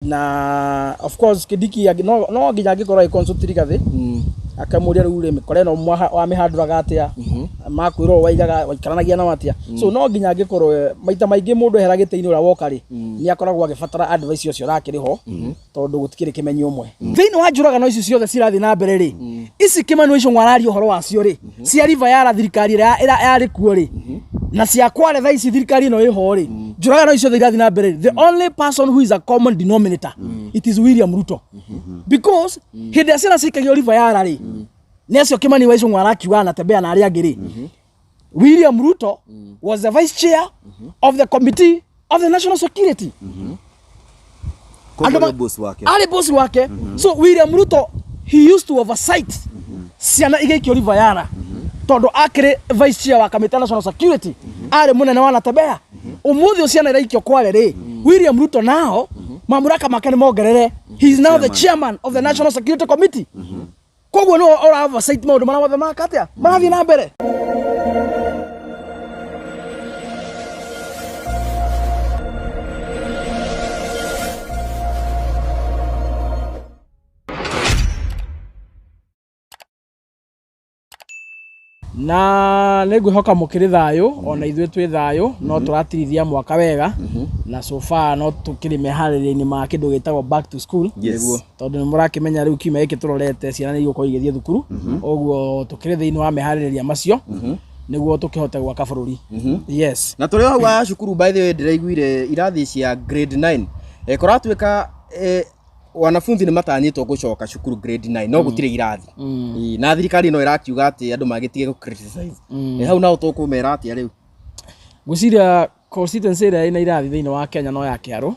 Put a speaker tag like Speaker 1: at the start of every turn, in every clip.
Speaker 1: Na of course Kindiki no nginya angĩkorwo agĩ consult Rigathi, akamũria rĩu rĩ, mĩkora ĩno wamĩhandũraga atĩa, makwĩrwo waigaga waikaranagia nao atĩa. So no nginya angĩkorwo maita maingĩ mũndũ ehera gĩtĩ-inĩ ũrĩa woka rĩ, nĩ akoragwo agĩbatara advice ũcio ũrakĩrĩ ho, tondũ gũtikĩrĩ kĩmenyi ũmwe. Thĩinĩ wa njũragano ici ciothe cirathiĩ na mbere rĩ, ici Kĩmani wa Ichung'wa araria ũhoro wacio rĩ, cia River Yala thirikari ĩrĩa yarĩ kuo rĩ, na cia Kwale thaa ici thirikari ĩno ĩho rĩ, njũragano ici ciothe irathiĩ na mbere rĩ, the only person who is a common denominator, it is William Ruto, because hĩndĩ ĩrĩa ciana cikagio River Yala rĩ, nĩ acio Kĩmani wa Ichung'wa arakiuga anatembea na arĩa angĩ rĩ, William Ruto was the vice chair of the committee of the national security.
Speaker 2: Koguo
Speaker 1: Andũ
Speaker 2: nĩ boss wake.
Speaker 1: Arĩ boss wake. So William Ruto, he used to oversight ciana igĩikio River Yala, tondũ akĩrĩ vice chair wa committee national security, arĩ mũnene wa Natembeya. Ũmũthĩ ũcio ciana iraikio Kwale rĩ, William Ruto nao mamũraka make nĩ mongerere, he is now the chairman of the national security committee. Koguo nĩwe ũra oversight maũndũ marĩa mothe maka atĩa marathiĩ na mbere. Na nĩ ngwĩhoka mũkĩrĩ thayũ, ona ithuĩ twĩ thayũ. No tũratirithia mwaka wega, na so far no tũkĩrĩ meharĩria-inĩ ma kĩndũ gĩtagwo back to school.
Speaker 2: Yes.
Speaker 1: Tondũ nĩ mũrakĩmenya rĩu kiumia gĩkĩ tũrorete ciana nĩ igũkorwo igĩthiĩ thukuru. Ũguo tũkĩrĩ thĩinĩ wa meharĩrĩria macio nĩguo tũkĩhote gwaka bũrũri. Yes.
Speaker 3: Na tũrĩ o hau wa cukuru, by the way, ndĩraiguire irathi cia grade 9 kũratuĩka wanafunzi nĩ matanyĩtwo gũcoka cukuru grade 9, no gũtirĩ irathi. Ĩ, na thirikari no ĩrakiuga atĩ andũ magĩtige gũ criticize. Hau nao tũkũmera atĩa rĩu?
Speaker 1: Ngwĩciria constituency ĩrĩa ĩna irathi thĩinĩ wa Kenya no ya Kĩarũ.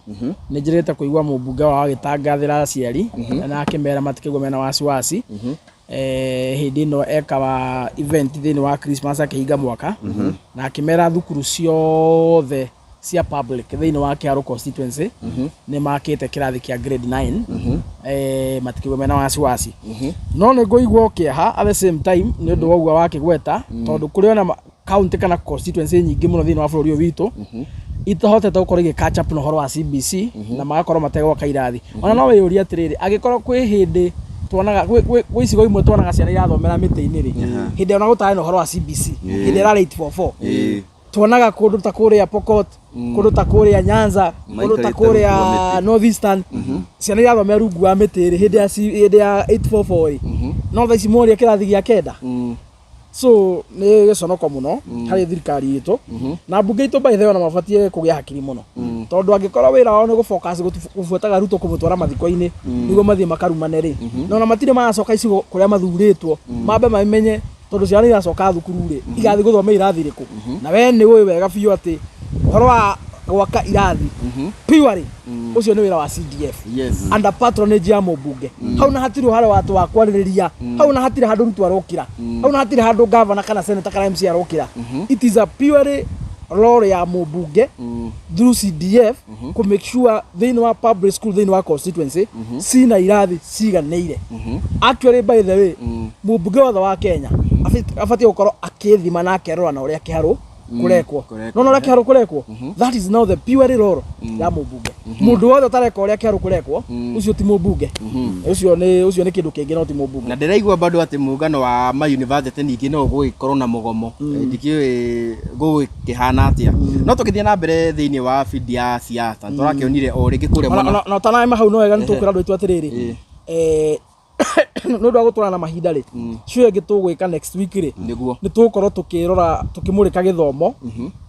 Speaker 1: Nĩ njĩrĩte kũigua mũmbunge wao agĩtangathĩra aciari na akĩmera matikĩgua mena wasiwasi. Hĩndĩ ĩno ekaga event thĩinĩ wa Christmas akĩhinga mwaka, na akĩmera thukuru ciothe cia public thĩinĩ wa Kĩarũ constituency nĩ makĩte kĩrathi kĩa grade 9, matikĩgua mena wasiwasi. No nĩ ngũigua kĩeha at the same time nĩ ũndũ wa ũguo wakĩgweta, tondũ kũrĩ ona county kana constituency nyingĩ mũno thĩinĩ wa bũrũri ũyũ witũ itahotete gũkorwo igĩ catch up na ũhoro wa CBC na magakorwo mategwaka irathi. Ona no wĩyũrie atĩrĩrĩ, angĩkorwo kwĩ hĩndĩ tuonaga gwĩ icigo imwe tuonaga ciana irathomera mĩtĩ-inĩ rĩ, hĩndĩ ĩyo ona gũtarĩ na ũhoro wa CBC, hĩndĩ ĩrarĩ 844, tuonaga kũndũ ta kũrĩa Pokot, kũndũ ta kũrĩa Nyanza, kũndũ ta
Speaker 2: Maikarĩte rungu
Speaker 1: kũrĩa
Speaker 2: wa mĩtĩ.
Speaker 1: North Eastern, ciana irathomera rungu wa mĩtĩ rĩ, hĩndĩ ya 844 rĩ, no thaa ici moria kĩrathi gĩa kenda. So nĩ gĩconoko mũno harĩ thirikari itũ na mbunge itũ, by the way. Ona mabatiĩ kũgĩa hakiri mũno, tondũ angĩkorwo wĩra wao nĩ gũfocus gũbuataga Ruto kũmũtwara mathiko-inĩ nĩguo mathiĩ makarumane rĩ, na ona matirĩ maracoka icigo kũrĩa mathurĩtwo mambe mamenye, tondũ ciana iracoka thukuru rĩ, igathiĩ gũthoma irathi rĩkũ? Na we nĩ ũĩ wega biũ atĩ ũhoro wa gwaka irathi purely ũcio nĩ wĩra wa CDF under patronage ya mũmbunge. Hau na hatirĩ ũhoro watu wa kwarĩrĩria, hau na hatirĩ handũ Ruto arokĩra, hau na hatirĩ handũ governor kana senator kana MC arokĩra. It is a purely role ya mũmbunge through CDF kũ make sure thĩinĩ wa public school thĩinĩ wa constituency cina irathi ciganĩire. Actually, by the way, mũmbunge wothe wa Kenya abatiĩ gũkorwo akĩthima na akerora na ũrĩa kĩharũ kũrekwo.
Speaker 3: Kũrekwo.
Speaker 1: No ũrĩa kĩharũ kũrekwo, that is now the purely role ya mũmbunge. Mũndũ wothe ũtareka ũrĩa kĩharũ kũrekwo, ũcio ti mũmbunge, ũcio nĩ kĩndũ kĩngĩ, no ti mũmbunge.
Speaker 3: Na ndĩraigua bado atĩ mũngano wa ma university ningĩ no gũgĩkorwo na mũgomo. Ndikĩũĩ gũgĩkĩhana atĩa, no tũgĩthiĩ na mbere thĩinĩ wa feed ya siasa, tũrakĩonire o rĩngĩ kũrĩa mwena
Speaker 1: Na ũtanaima hau, no wega nĩ tũkwĩra andũ aitũ atĩrĩrĩ, nĩ ũndũ wa gũtwarana na mahinda rĩ, show ĩngĩ tũgwĩka next week rĩ, nĩ tũgũkorwo tũkĩrora tũkĩmũrĩka gĩthomo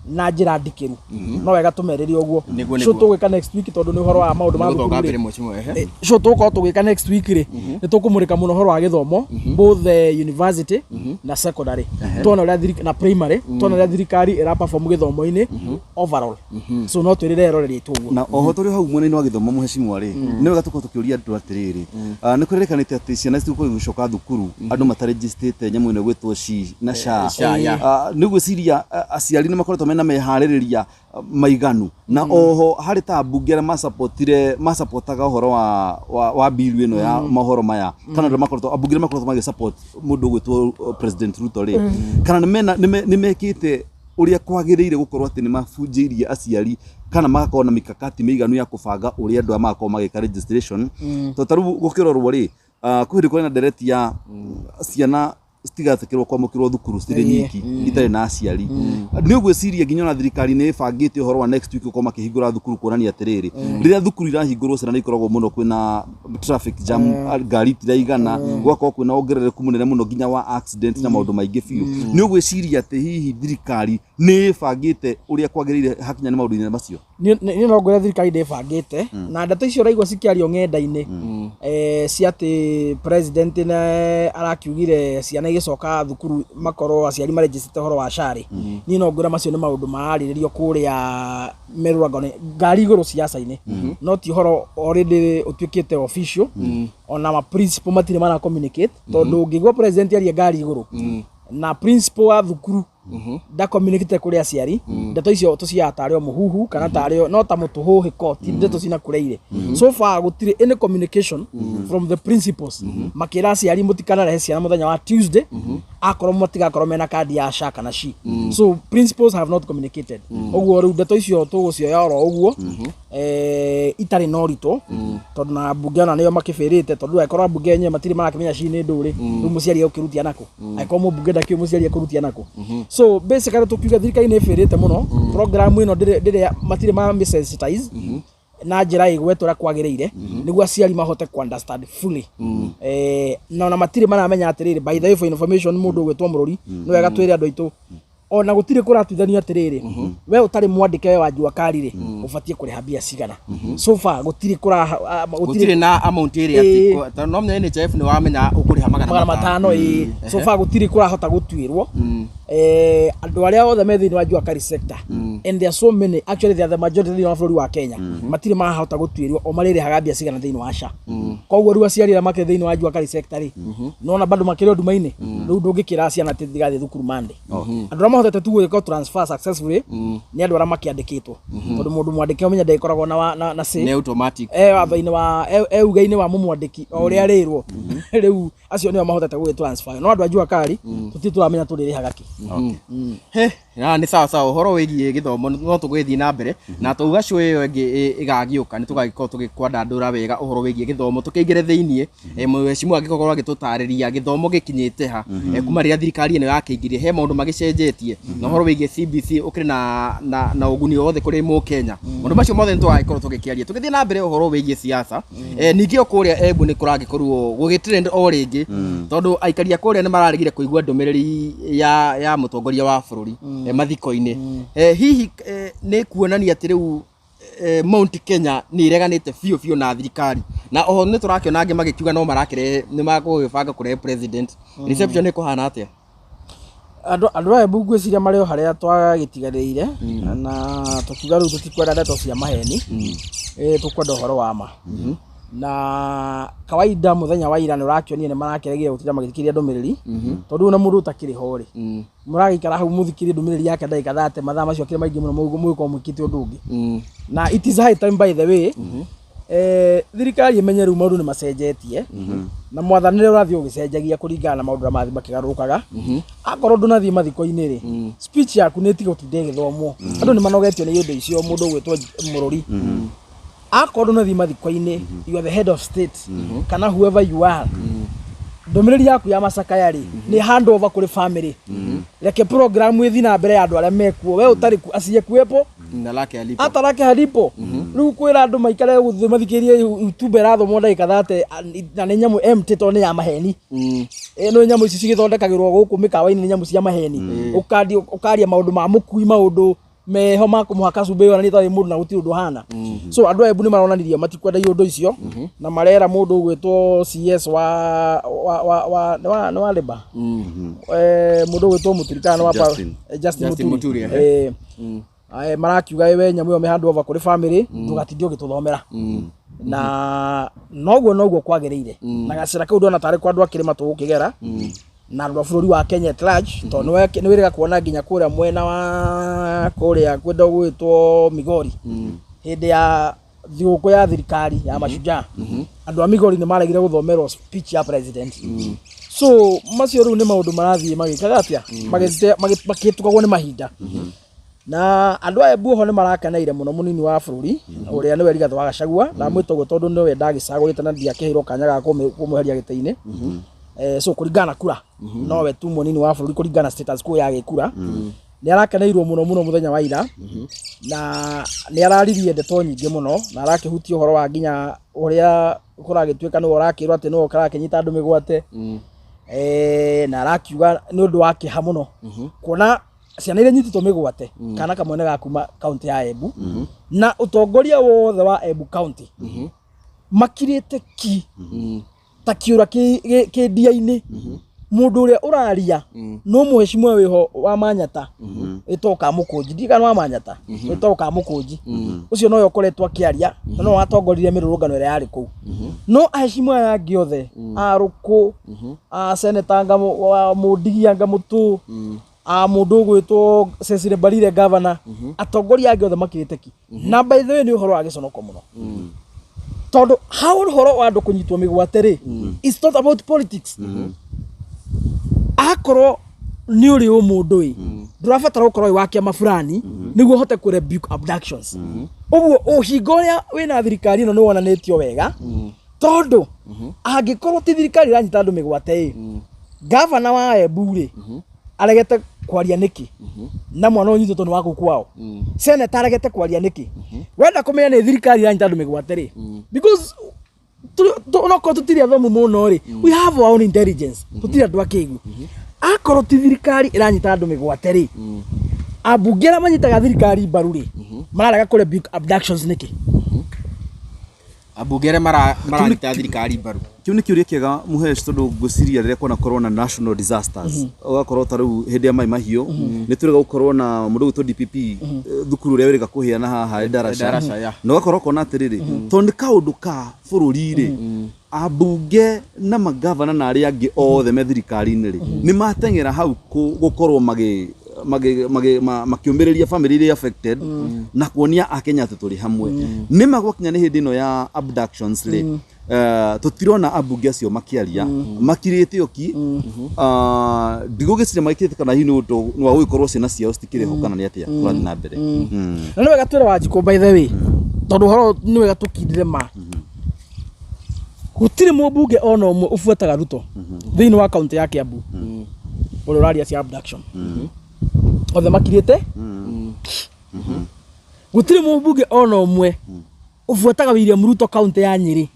Speaker 1: na njĩra ndikĩru. No wega tũmerĩre ũguo. Show tũgwĩka next week, tondũ nĩ ũhoro wa maũndũ ma
Speaker 3: Nĩguo
Speaker 1: thukuru
Speaker 3: mbere
Speaker 1: rĩ,
Speaker 3: mheshimiwa, ehe.
Speaker 1: Show tũgũkorwo tũgĩka next week rĩ, nĩ tũkũmũrĩka mũno ũhoro wa gĩthomo, both university na secondary, tuone ũrĩa na primary, tuone ũrĩa thirikari ĩra perform gĩthomo-inĩ overall. So no twĩrĩre eroreri aitũ ũguo.
Speaker 2: Na oho tũrĩ hau mwena-inĩ wa gĩthomo, mũhecimwa rĩ, nĩ wega tũkorwo tũkĩũria andũ atĩrĩrĩ, nĩ kwĩrĩkanĩte atĩ ciana citigũkorwo igĩcoka thukuru andũ matarejistĩte nyamũ ĩno ĩgwĩtwo SHI na SHA.
Speaker 3: SHA, yeah.
Speaker 2: Nĩ gwĩciria aciari nĩ makoretwo mena meharĩrĩria maiganu? Na oho harĩ ta mbunge arĩa masapotire masapotaga ũhoro wa bill ĩno ya mohoro maya, kana arĩa makoretwo ambunge arĩa makoretwo magĩsupport mũndũ ũgwĩtwo President Ruto rĩ, kana nĩ mekĩte Ũrĩa kwagĩrĩire gũkorwo atĩ nĩ mabunjĩirie aciari kana magakorwo na mikakati mĩiganu ya kũbanga ũrĩa andũ aya magakorwo magĩka registration. Tondũ ta rĩu gũkĩrorwo rĩ, kwĩ hĩndĩ kũrĩ na ndereti ya ciana citigatĩkĩrwo kwamũkĩrwo thukuru cirĩ nyiki itarĩ na aciari. Nĩ ũgwĩciria nginya ona thirikari nĩ ĩbangĩte ũhoro wa next week gũkorwo makĩhingũra thukuru, kuonania atĩrĩrĩ, rĩrĩa thukuru irahingũrwo ciana nĩ ikoragwo mũno kwĩna traffic jam, ngari itiraigana, gũgakorwo kwĩna wongerereku mũnene mũno nginya wa accident na maũndũ maingĩ biũ. Nĩ ũgwĩciria atĩ hihi thirikari nĩ ĩbangĩte ũrĩa kwagĩrĩire hakinya nĩ maũndũ-inĩ macio?
Speaker 1: Niĩ no ngwĩre thirikari ndĩbangĩte, na ndeto icio ũraigua cikĩario ng'enda-inĩ cia atĩ president nĩ arakiugire ciana igĩcoka thukuru makorwo aciari marĩnjĩcĩte ũhoro wa SHA rĩ, niĩ no ngwĩre macio nĩ maũndũ mararĩrĩrio kũrĩa mĩrũrũngano ngari igũrũ siasa-inĩ, no ti ũhoro already ũtuĩkĩte official. Ona ma principal matirĩ mara communicate, tondũ ũngĩigua president aria ngari igũrũ na principal wa thukuru nda communicate kũrĩ aciari, ndeto icio tũciaga tarĩ o mũhuhu kana tarĩ o no ta mũtũhũhĩko, ti ndeto cina kũreire. So far gũtirĩ any communication from the principals makĩra aciari mũtikanarehe ciana mũthenya wa Tuesday akorwo matigakorwo mena kandi ya SHA kana SHI. So principals have not communicated. Ũguo rĩu ndeto icio tũgũcioya oro ũguo itarĩ na ũritũ, tondũ na mbunge ona nĩo makĩbĩrĩte, tondũ angĩkorwo ambunge enyewe matirĩ marakĩmenya SHI nĩ ndũrĩ, rĩu mũciari egũkĩrutia nakũ? Angĩkorwo mũmbunge ndakĩũĩ, mũciari ekũrutia nakũ? So basically tũkiuga thirikari nĩ ĩbĩrĩte mũno program ĩno, ndĩrĩ matirĩ ma sensitize na njĩra ĩgwetwo ũrĩa kwagĩrĩire nĩguo aciari mahote ku understand fully. Na ona matirĩ maramenya atĩrĩrĩ, by the way, for information, mũndũ ũgwĩtwo Mũrũri, nĩ wega twĩre andũ aitũ ona gũtirĩ kũratuithanio atĩrĩrĩ, we ũtarĩ mwandĩke, we wa Jua Kali rĩ, ũbatiĩ kũrĩha mbia cigana. So far gũtirĩ kũra
Speaker 3: gũtirĩ na amount ĩrĩa atĩ tondũ no menya NHIF nĩ wamenya ũkũrĩha magana
Speaker 1: magana matano. Ĩĩ, so far gũtirĩ kũrahota gũtuĩrwo. Andũ arĩa othe me thĩinĩ wa Jua Kali sector, and there are so many, actually they are the majority thĩinĩ wa bũrũri wa Kenya, matirĩ marahota gũtuĩrwo o marĩrĩhaga mbia cigana thĩinĩ wa SHA. Koguo rĩu aciari arĩa makĩrĩ thĩinĩ wa Jua Kali sector rĩ, nona bado makĩrĩ o nduma-inĩ. Rĩu ndũngĩkĩra ciana atĩ thigathiĩ thukuru Monday. Andũ arĩa mahotete tu gwĩka transfer successfully nĩ andũ arĩa makĩandĩkĩtwo, tondũ mũndũ mwandĩke ũmenye ndagĩkoragwo na say.
Speaker 3: Nĩ automatic.
Speaker 1: E watho-inĩ wa e uge-inĩ wa mũmwandĩki o ũrĩa arĩrwo. Rĩu acio nĩo mahotete gwĩ transfer, no andũ a Jua Kali tũtirĩ tũramenya tũrĩrĩhaga kĩ.
Speaker 3: He na nĩ sawa sawa. Ũhoro wĩgiĩ gĩthomo no tũgĩthiĩ na mbere na tauga show ĩyo ĩngĩ ĩgagĩũka nĩ tũgagĩkorwo tũgĩkwandandũra wega ũhoro wĩgiĩ gĩthomo, tũkĩingĩre thĩiniĩ. Mheshimiwa angĩkorwo agĩtũtarĩria gĩthomo gĩkinyĩte ha kuma rĩrĩa thirikari ĩno yakĩingĩrie, he maũndũ magĩcenjetie, na ũhoro wĩgiĩ CBC ũkĩrĩ na ũguni wothe kũrĩ mũkenya. Maũndũ macio mothe nĩ tũgagĩkorwo tũgĩkĩaria tũgĩthiĩ na mbere ũhoro wĩgiĩ siasa. Ningĩ o kũrĩa Embu nĩ kũragĩkorwo gũgĩtrend o rĩngĩ, tondũ aikari a kũrĩa nĩ mararegire kũigua ndũmĩrĩri ya mũtongoria wa bũrũri mathiko-inĩ. Hihi nĩ kuonania atĩ rĩu Mount Kenya nĩ ireganĩte biũ biũ na thirikari? Na oho nĩ tũrakĩona angĩ magĩkiuga no marakĩrehe, nĩ magũgĩbanga kũrehe president. Reception ĩkũhana atĩa?
Speaker 1: Andũ aya Embu ngwĩciria marĩ o harĩa twagĩtiganĩire na tũkiuga rĩu tũtikwenda ndeto cia maheni, tũkwenda ũhoro wa ma. Na kawaida mũthenya wa ira nĩ ũrakĩonire nĩ marakĩregire gũtinda magĩthikĩrĩria ndũmĩrĩri, tondũ ona mũndũ ũtakĩrĩ ho rĩ, mũragĩikara hau mũthikĩrie ndũmĩrĩri yake ndagĩka 30, mathaa macio akĩrĩ maingĩ mũno mũgĩkorwo mwĩkĩte ũndũ ũngĩ. Na it is high time, by the way, thirikari ĩmenye rĩu maũndũ nĩ macenjetie na mwathanĩre ũrathiĩ ũgĩcenjagia kũringana na maũndũ ũrĩa marathiĩ makĩgarũrũkaga. Akorwo ndũnathiĩ mathiko-inĩ rĩ, speech yaku nĩ ĩtige gũtinda ĩgĩthomwo. Andũ nĩ manogetio nĩ iũndũ icio. Mũndũ ũgwĩtwo Mũrũri, akorwo ndũnathiĩ mathiko-inĩ, you are the head of state kana whoever you are, ndũmĩrĩri yaku ya macakaya rĩ, nĩ hand over kũrĩ family. Reke program ĩthiĩ na mbere ya andũ arĩa mekuo, we ũtarĩ kuo asiyekuwepo
Speaker 3: na lake alipo
Speaker 1: hata lake halipo. Rĩu kwĩra andũ maikare gũthiĩ mathikĩrĩrie YouTube ĩrathomwo ndagĩka 30 na nĩ nyamũ empty, tondũ nĩ ya maheni. Ĩno nyamũ ici cigĩthondekagĩrwo gũkũ mĩkawa-inĩ nĩ nyamũ cia maheni. Ũkaria maũndũ ma mũkui, maũndũ meho ma kũmũhaka cumbĩ yonanie tarĩ mũndũ na gũtirĩ ũndũ ũhana. So andũ a Embu nĩ maronanirie matikwenda iũndũ icio, na marera mũndũ ũgwĩtwo CS wa nĩ wa nĩ wa Labour, mũndũ ũgwĩtwo Mũturi kana nĩ wa
Speaker 2: Justin.
Speaker 1: Justin
Speaker 3: Justin
Speaker 1: Muturi.
Speaker 3: Muturi.
Speaker 1: Marakiuga we nyamũ ĩyo mĩhand over kũrĩ family, ndũgatinde ũgĩtũthomera. Na noguo kwagĩrĩire, na gacĩra kau ndona tarĩ kwa andũ a kĩrĩma tũgũkĩgera na andũ a bũrũri wa Kenya at large, tondũ nĩ wĩrĩga kuona nginya kũrĩa mwena wa kũrĩa kwenda gwĩtwo Migori hĩndĩ ya Thigũkũ ya thirikari ya Mashujaa, andũ a Migori nĩ maregire gũthomerwo speech ya president. So macio rĩu nĩ maũndũ marathiĩ magĩkaga atĩa, makĩhĩtũkagwo nĩ mahinda. Na andũ a Embu oho nĩ marakeneire mũno mũnini wa bũrũri ũrĩa nĩwe Rigathĩ wa Gachagua. Ndamwĩta ũguo tondũ nĩwe ndagĩcagũrĩte na ndiakĩheirwo kanya ga kũmweheria gĩtĩ-inĩ. So kũringana na kura, nowe tu mũnini wa bũrũri kũringana na status quo ya gĩkura. Nĩ arakeneirwo mũno mũno mũthenya wa ira, na nĩ araririe ndeto nyingĩ mũno, na arakĩhutia ũhoro wa nginya ũrĩa kũragĩtuĩka nĩwe ũrakĩrwo atĩ nĩwe ũrakĩnyita andũ mĩgwate. Na arakiuga nĩ ũndũ wa kĩeha mũno kuona ciana iria nyitĩtwo mĩgwate, kana kamwe nĩ ga kuma kaunti ya Embu, na ũtongoria wothe wa Embu County makirĩte ki ta kĩũra kĩ ndia-inĩ. Mũndũ ũrĩa ũraria no mũheshimiwa wĩho wa Manyata wĩtagwo Kamũkũnji, ndiũĩ kana wa Manyata wĩtagwo Kamũkũnji, ũcio nowe ũkoretwo akĩaria na nowe watongoririe mĩrũrũngano ĩrĩa yarĩ kũu. No aheshimiwa aya angĩ othe, a Rũkũ, a seneta anga wa Mũndigi, anga Mũtũ, a mũndũ ũgwĩtwo Cecily Mbarire governor, atongoria angĩ othe makirĩte ki. Na by the way, nĩ ũhoro wa gĩconoko mũno, tondũ ha ũhoro wa andũ kũnyitwo mĩgwate rĩ, it's not about politics. Akorwo nĩ ũrĩ ũmũndũ ĩ, ndũrabatara gũkorwo wĩ wa kĩama fulani nĩguo ũhote kũ rebuke abductions. Ũguo ũhinga ũrĩa wĩna thirikari ĩno nĩ wonanĩtio wega, tondũ angĩkorwo ti thirikari ĩranyita andũ mĩgwate ĩ, gavana wa Embu rĩ, aregete kwaria nĩkĩ na mwana ũyũ ũnyitĩtwo nĩ wa kũu kwao? Seneta aregete kwaria nĩkĩ? Wenda kũmenya nĩ thirikari ĩranyita andũ mĩgwate rĩ, because onokorwo tũtirĩ athomu mũno rĩ, we have our own intelligence, tũtirĩ andũ akĩgu. Akorwo ti thirikari ĩranyita andũ mĩgwate rĩ, ambunge arĩa manyitaga thirikari mbaru rĩ, mararega kũ rebuke abductions nĩkĩ?
Speaker 3: Ambunge arĩa maranyita thirikari mbaru.
Speaker 2: Kĩu nĩ kĩũria kĩega, Mũhesh, tondũ ngwĩciria rĩrĩa kwanakorwo na national disasters, ũgakorwo ta rĩu hĩndĩ ya Mai Mahiũ, nĩ twĩrĩga gũkorwo na mũndũ ũgwĩtwo DPP, thukuru ũrĩa wĩrĩga kũhĩa haha Ndaraca,
Speaker 3: Ndaraca, yeah.
Speaker 2: Na ũgakorwo ũkona atĩrĩrĩ, tondũ nĩ kaũndũ ka bũrũri rĩ, ambunge na magavana na arĩa angĩ othe me thirikari-inĩ rĩ, nĩ mateng'era hau gũkorwo magĩ magĩ magĩ makĩũmĩrĩria family iria affected na kuonia Akenya atĩ tũrĩ hamwe. Nĩ ma gwakinya nĩ hĩndĩ ĩno ya abductions rĩ, tũtirona ambunge acio makĩaria, makirĩte oki. Ndigũgĩciria makirĩte kana hihi nĩ ũndũ wa gũgĩkorwo ciana ciao citikĩrĩ ho, kana nĩ atĩa kũrathiĩ na mbere.
Speaker 1: Na nĩ wega twĩre Wanjikũ, by the way, tondũ ũhoro nĩ wega tũkindĩre ma gũtirĩ mũmbunge ona ũmwe ũbuataga Ruto thĩinĩ wa kaunti ya Kiambu ũrĩa ũraria cia abduction. Othe makirĩte. Gũtirĩ mũmbunge ona ũmwe ũbuataga William Ruto kaunti ya Nyĩrĩ,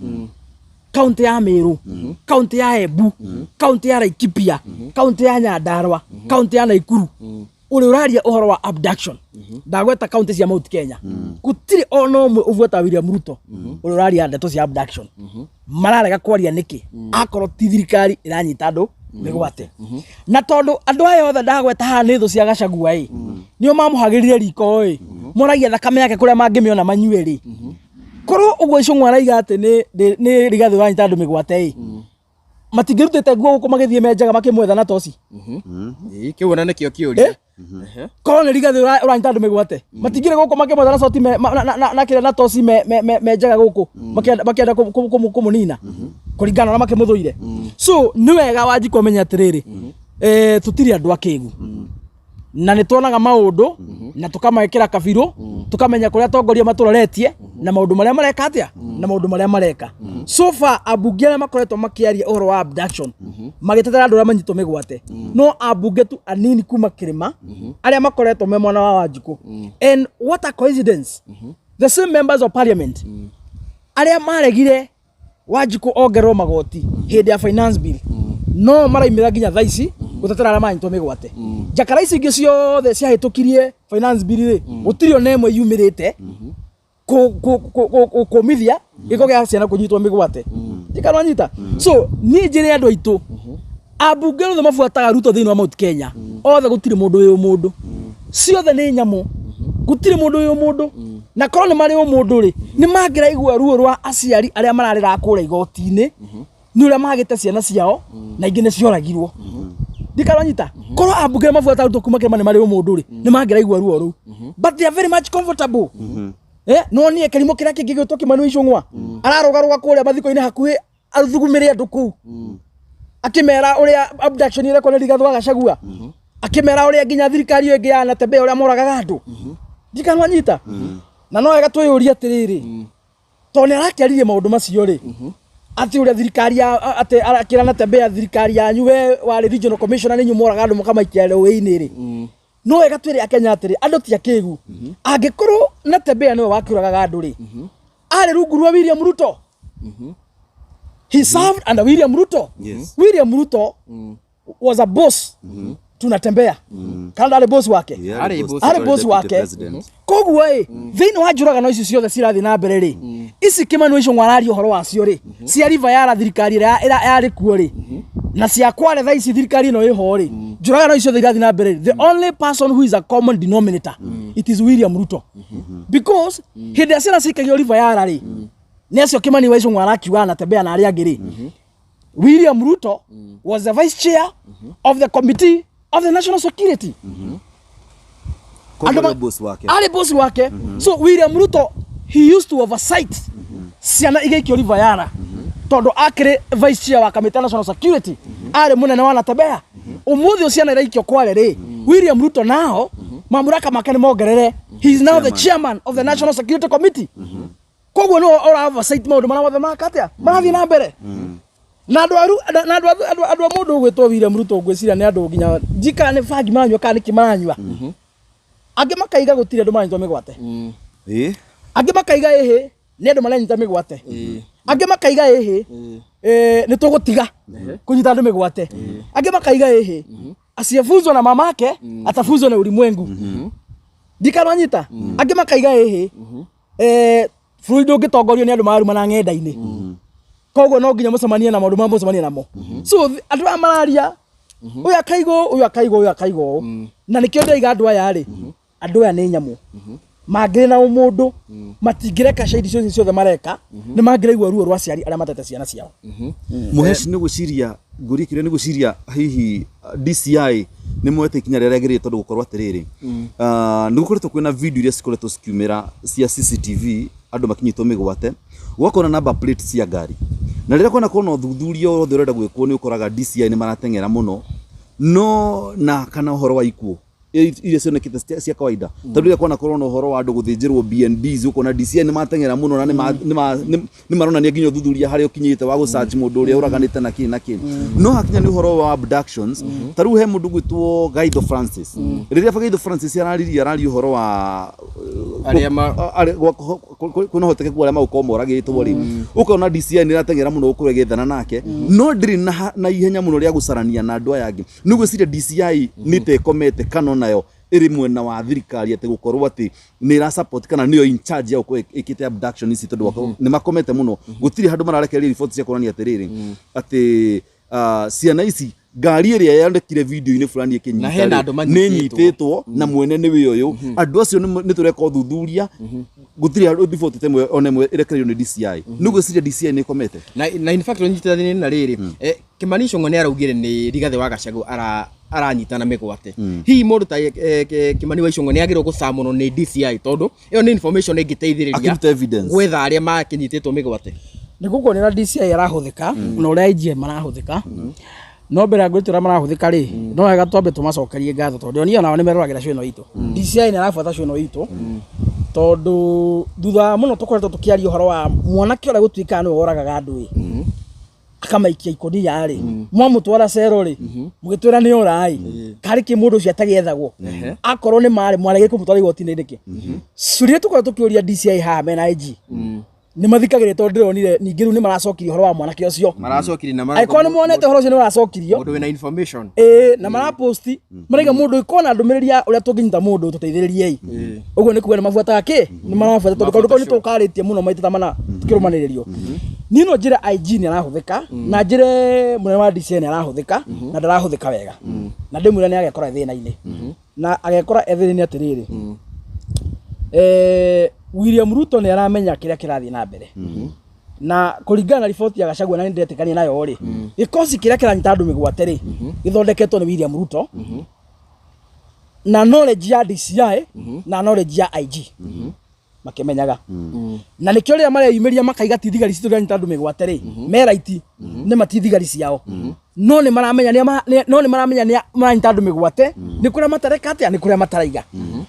Speaker 1: kaunti ya Meru, kaunti ya Embu, kaunti ya Laikipia, kaunti ya Nyandarua, kaunti ya Naikuru ũrĩa ũraria ũhoro wa abduction. Ndagweta kaunti cia Mount Kenya, gũtirĩ ona ũmwe ũbuataga William Ruto ũrĩa ũraria ndeto cia abduction. Mararega kwaria nĩkĩ akorwo ti thirikari ĩranyita andũ mĩgwate? Na tondũ andũ aya othe ndagweta haha nĩ thũ cia Gachagua ĩ, nĩo mamũhagĩrire riko ĩ, moragia thakame yake kũrĩa mangĩmĩona manyue rĩ, korwo ũguo Icũng'wa araiga atĩ nĩ Rigathĩ ũranyita andũ mĩgwate ĩ, matingĩrutĩte nguo gũkũ magĩthiĩ menjaga makĩmwetha na toci.
Speaker 3: Ĩĩ, kĩu ona nĩkĩo kĩũria.
Speaker 1: Korwo nĩ Rigathĩ ũranyita andũ mĩgwate, matingĩrĩ gũkũ makĩmwetha na coti na kĩrĩa na toci menjaga gũkũ makĩenda kũmũnina kũringana na makĩmũthũire. So nĩ wega Wanjikũ amenye atĩrĩrĩ, tũtirĩ andũ akĩgu na nĩ tuonaga maũndũ na tũkamekĩra kabirũ, tũkamenya kũrĩa atongoria matũroretie na maũndũ marĩa mareka atĩa na maũndũ marĩa mareka. So far ambunge arĩa makoretwo makĩaria ũhoro wa abduction magĩtetera andũ arĩa manyitwo mĩgwate no ambunge tu anini kuma kĩrĩma arĩa makoretwo me mwena wa Wanjikũ. And what a coincidence, the same members of parliament arĩa maregire Wanjikũ ongererwo magoti hĩndĩ ya finance bill no maraimĩra nginya thaa ici gũtetera arĩa manyitwo mĩgwate. Njakara ici ingĩ ciothe ciahĩtũkirie finance bill rĩ, gũtirĩ ona ĩmwe yumĩrĩte kũmithia gĩko gĩa ciana kũnyitwo mĩgwate. Ndikanwanyita. So niĩ njĩre andũ aitũ, ambunge othe mabuataga Ruto thĩinĩ wa Mount Kenya othe, gũtirĩ mũndũ wĩ ũmũndũ, ciothe nĩ nyamũ, gũtirĩ mũndũ wĩ ũmũndũ. Na korwo nĩ marĩ ũmũndũ rĩ, nĩ mangĩraigua ruo rwa aciari arĩa mararĩra kũrĩa igoti-inĩ nĩ ũrĩa magĩte ciana ciao na ingĩ nĩ cioragirwo. Ndikananyita. Korwo ambunge mabuataga Ruto kuma kĩrĩma nĩ marĩ ũmũndũ rĩ, nĩ mangĩraigua ruo rũu, but they are very much comfortable. Eh, no niĩ kĩrimũ kĩrĩa kĩngĩ gĩtwo Kĩmani Ichung'wa ararũgarũga kũrĩa mathiko-inĩ hakuhĩ athugumĩre andũ kũu akĩmera ũrĩa abduction ĩrekwo nĩ Rigathĩ wa Gachagua, akĩmera ũrĩa nginya thirikari ĩyo ĩngĩ ya Natembeya ũrĩa moragaga andũ. Ndikanwanyita na no wega twĩyũrie atĩrĩrĩ, tondũ nĩ arakĩaririe maũndũ macio rĩ, atĩ ũrĩa thirikari ya atĩ arakĩra Natembeya thirikari yanyu we warĩ regional commissioner nĩ inyuĩ moraga andũ mũkamaikia rũĩ-inĩ rĩ, no wega twĩre Akenya atĩrĩ, andũ ti akĩgu. Angĩkorwo Natembeya nĩwe wakĩũragaga andũ rĩ, arĩ rungu rwa William Ruto. He served under William Ruto. William Ruto was a boss tunatembea kana ndarĩ boss wake?
Speaker 2: Yeah,
Speaker 3: Arĩ boss.
Speaker 1: Arĩ boss
Speaker 2: deputy
Speaker 1: wake.
Speaker 2: president.
Speaker 1: Koguo ĩ thĩinĩ wa njũragano ici ciothe cirathiĩ na mbere rĩ, ici Kĩmani Ichung'wa araria ũhoro wacio rĩ, cia River Yara thirikari ĩrĩa yarĩ kuo rĩ, na cia Kwale thaa ici thirikari ĩno ĩho rĩ, njũragano ici ciothe irathiĩ na mbere rĩ, the only person who is a common denominator, it is William Ruto, because hĩndĩ ĩrĩa ciana cikagio River Yara rĩ, nĩ acio Kĩmani wa Ichung'wa arakiuga anatembea na arĩa angĩ rĩ, William Ruto was the vice chair of the committee of the national security.
Speaker 2: Koguo
Speaker 1: Andũ
Speaker 2: nĩ boss wake.
Speaker 1: Arĩ boss wake. So William Ruto, he used to oversight ciana igaikio River Yara tondũ akĩrĩ vice chair wa kamĩtĩ ya national security, arĩ mũnene wa Natembeya. Ũmũthĩ ũyũ ciana iraikio Kwale rĩ, William Ruto nao mamũraka make nĩ mongerere, he is now the chairman of the national security committee. Koguo nĩwe ũra oversight maũndũ marĩa mothe maka atĩa marathiĩ na mbere na andũ aru na andũ a mũndũ ũgwĩtwo William Ruto. Ngwĩciria nĩ andũ nginya njika nĩ bangi maranyua kana nĩkĩ maranyua. Angĩ makaiga gũtirĩ andũ maranyitwo mĩgwate. Angĩ makaiga ĩhĩ nĩ andũ maranyita mĩgwate. Angĩ makaiga ĩhĩ nĩ tũgũtiga kũnyita andũ mĩgwate. Angĩ makaiga ĩhĩ asiyefunzwa na mamake atafunzwa na ulimwengu. Ndikanwanyita. Angĩ makaiga ĩhĩ bũrũri ndũngĩtongorio nĩ andũ mararumana ng'enda-inĩ, koguo no nginya mũcemanie na maũndũ marĩa mũcemanie namo. So andũ aya mararia, ũyũ akaiga ũũ, ũyũ akaiga ũyũ akaiga ũũ, na nĩkĩo ndĩraiga andũ aya rĩ, andũ aya nĩ nyamũ mangĩrĩ na ũmũndũ matingĩreka caidi ciothe ciothe mareka, nĩ mangĩraigua ruo rwa aciari arĩa matete ciana ciao.
Speaker 2: Mũheci, nĩ gwĩciria ngũrie kĩũria, nĩ gwĩciria hihi DCI nĩ moete ikinya rĩrĩa rĩagĩrĩire, tondũ gũkorwo atĩrĩrĩ, nĩ gũkoretwo kwĩna video iria cikoretwo cikiumĩra cia CCTV, andũ makinyĩtwo mĩgwate, ũgakora number plate cia ngari, na rĩrĩa kwona kona ũthuthuria wothe ũrenda gwĩkwo, nĩ ũkoraga DCI nĩ marateng'era mũno no na kana ũhoro wa ikuũ iria cionekete cia kawaida, tondũ rĩrĩa kwana korwo na ũhoro wa andũ gũthĩnjĩrwo BNBs, ũkona DCI nĩ mateng'era mũno na nĩ maronania nginya ũthuthuria harĩa ũkinyĩte wa gũsearch mũndũ ũrĩa ũraganĩte na kĩ na kĩ. No hakinya nĩ ũhoro wa abductions, ta rĩu he mũndũ gwĩtwo Gaitho Francis. Rĩrĩa Gaitho Francis araririe, araria ũhoro wa
Speaker 3: Arĩa
Speaker 2: kwĩna ũhotekeku arĩa magũkorwo moragĩtwo rĩ, ũkona DCI nĩ ĩrateng'era mũno gũkorwo ĩgĩethana nake, no ndĩrĩ na ihenya mũno rĩa gũcarania na andũ aya angĩ. Nĩ gwĩciria DCI nĩ ta ĩkomete kana onayo ĩrĩ mwena wa thirikari, atĩ gũkorwo atĩ nĩ ĩra support kana nĩyo in charge ya gũkorwo ĩkĩte abduction ici, tondũ nĩ makomete mũno, gũtirĩ handũ mararekereria riboti cia kuonania atĩrĩrĩ atĩ ciana ici, ngari ĩrĩa yandĩkire video-inĩ fulani ĩkĩnyita
Speaker 3: Na hena
Speaker 2: rĩ,
Speaker 3: andũ
Speaker 2: nĩ
Speaker 3: manyitĩtwo.
Speaker 2: nyitĩtwo na mwene nĩwe ũyũ, andũ acio nĩ tũreka ũthuthuria. Gũtirĩ handũ riboti ta ĩmwe ona ĩmwe ĩrekereirio nĩ DCI. Nĩ gwĩciria DCI nĩ ĩkomete.
Speaker 3: Na in fact ũnyitithanie na rĩrĩ, Kĩmani Ichung'wa nĩ araugire nĩ Rigathĩ wa Gachagua aranyitana mĩgwate. Hihi mũndũ ta Kĩmani wa Ichung'wa nĩ agĩrĩirwo gũcamunwo nĩ DCI, tondũ ĩyo nĩ information ĩngĩteithĩrĩria
Speaker 2: akĩruta evidence
Speaker 3: gwetha arĩa makĩnyitĩtwo mĩgwate?
Speaker 1: Nĩ gũkuonera DCI arahũthĩka na ũrĩa IGM marahũthĩka. No mbere ya ngwĩte ũrĩa marahũthĩka rĩ, no wega twambe tũmacokerie ngatho, tondũ niĩ onao nĩ meroragĩra show ĩno itũ. DCI nĩ arabuata show ĩno itũ, tondũ thutha wa mũno tũkoretwo tũkĩaria ũhoro wa mwanake ũrĩa gũtuĩkaga nĩwe woragaga andũ ĩ akamaikia ikũnia rĩ, mwamũtwara cero rĩ, mũgĩtwĩra nĩ ora ĩ karĩ kĩ mũndũ ũcio atagĩethagwo, akorwo nĩ marĩ mwaregire kũmũtwara igoti-inĩ nĩkĩ? Ciũria tũkoretwo tũkĩũria DCI haha mena IG nĩ mathikagĩrĩria, tondũ ndĩronire ningĩ rĩu nĩ maracokirie ũhoro wa mwanake ũcio.
Speaker 3: Maracokirie na
Speaker 1: Angĩkorwo nĩ monete ũhoro ũcio nĩ ũracokirio.
Speaker 3: Mũndũ wĩna information.
Speaker 1: Ĩĩ, na maraposti maraiga mũndũ ĩkorwo na ndũmĩrĩri ya ũrĩa tũngĩnyita mũndũ tũteithĩrĩriei. Ũguo nĩ kuga nĩ mabuataga kĩ nĩ marabuata, tondũ kaũndũ kau nĩ tũkarĩtie mũno maita ta mana tũkĩrũmanĩrĩrio. Niĩ no njĩre IG nĩ arahũthĩka na njĩre mũnene wa DCI nĩ arahũthĩka na ndarahũthĩka wega, na ndĩmwĩre nĩ agekora thĩna-inĩ, na agekora e thĩna-inĩ atĩrĩrĩ, William Ruto nĩ aramenya kĩrĩa kĩrathiĩ na mbere, na kũringana na riboti ya Gachagua, na nĩ ndĩretĩkania nayo rĩ, gĩkosi kĩrĩa kĩranyita andũ mĩgwate rĩ, gĩthondeketwo nĩ William Ruto na knowledge ya DCI na knowledge ya IG. Makĩmenyaga na nĩkĩo rĩrĩa mareyumĩria makaiga ti thigari citũ iranyita andũ mĩgwate rĩ, me right, nĩ mati thigari ciao, no nĩ maramenya no nĩ maramenya nĩ maranyita andũ mĩgwate, nĩ kũrĩa matareka atĩa, nĩ kũrĩa mataraiga,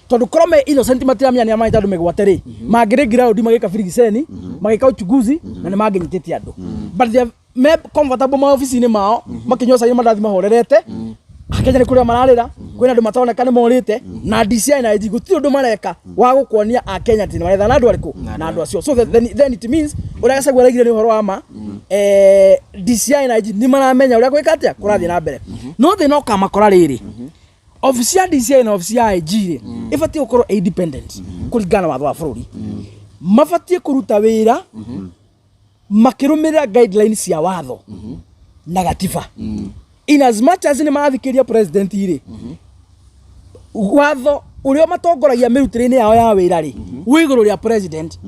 Speaker 1: tondũ korwo me innocent matiramenya nĩ maranyita andũ mĩgwate rĩ, mangĩrĩ ground magĩka filigiseni, magĩka uchunguzi na nĩ mangĩnyitĩte andũ, but they are me comfortable maobici-inĩ mao makĩnyua cai na mandathi mahorerete. Akenya nĩ kũrĩa mararĩra, kwĩna andũ mataroneka nĩ morĩte, na DCI na IG gũtirĩ ũndũ mareka wa gũkuonia Akenya atĩ nĩ maretha na andũ arĩkũ na andũ acio. So then it means ũrĩa Gachagua araigire nĩ ũhoro wa ma. DCI na IG nĩ maramenya ũrĩa gwĩka atĩa kũrathiĩ na mbere, no thĩna ũkamakora rĩrĩ, obici ya DCI na obici ya IG rĩ, ĩbatiĩ gũkorwo ĩ independent kũringana na watho wa bũrũri. Mabatiĩ kũruta wĩra makĩrũmĩrĩra guidelines cia watho na gatiba. In as much as nĩ marathikĩria president rĩ, watho ũrĩa matongoragia mĩrutĩre-inĩ yao ya wĩra rĩ, wĩ igũrũ rĩa president.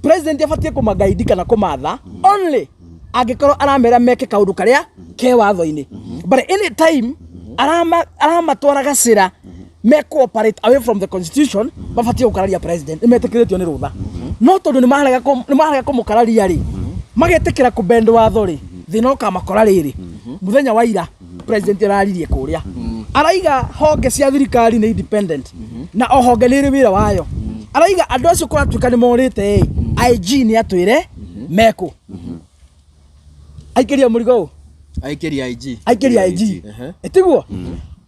Speaker 1: President abatiĩ kũmagaidi kana kũmatha only angĩkorwo aramera meke kaũndũ karĩa ke watho-inĩ, but any time aramatwara gacĩra me cooperate away from the constitution, mabatiĩ gũkararia president. Nĩ metĩkĩrĩtio nĩ rũtha, no tondũ nĩ marega kũmũkararia rĩ, magetĩkĩra kũbend watho rĩ, thĩna ũkamakora rĩrĩ. Mũthenya wa ira president araririe kũrĩa araiga honge cia thirikari nĩ independent na o honge nĩ ĩrĩ wĩra wayo. Araiga andũ acio kũratuĩka nĩ morĩte ĩ, IG nĩ atwĩre mekũ aikĩria mũrigo ũũ.
Speaker 3: Aikĩria IG.
Speaker 1: Aikĩria IG. Ĩtiguo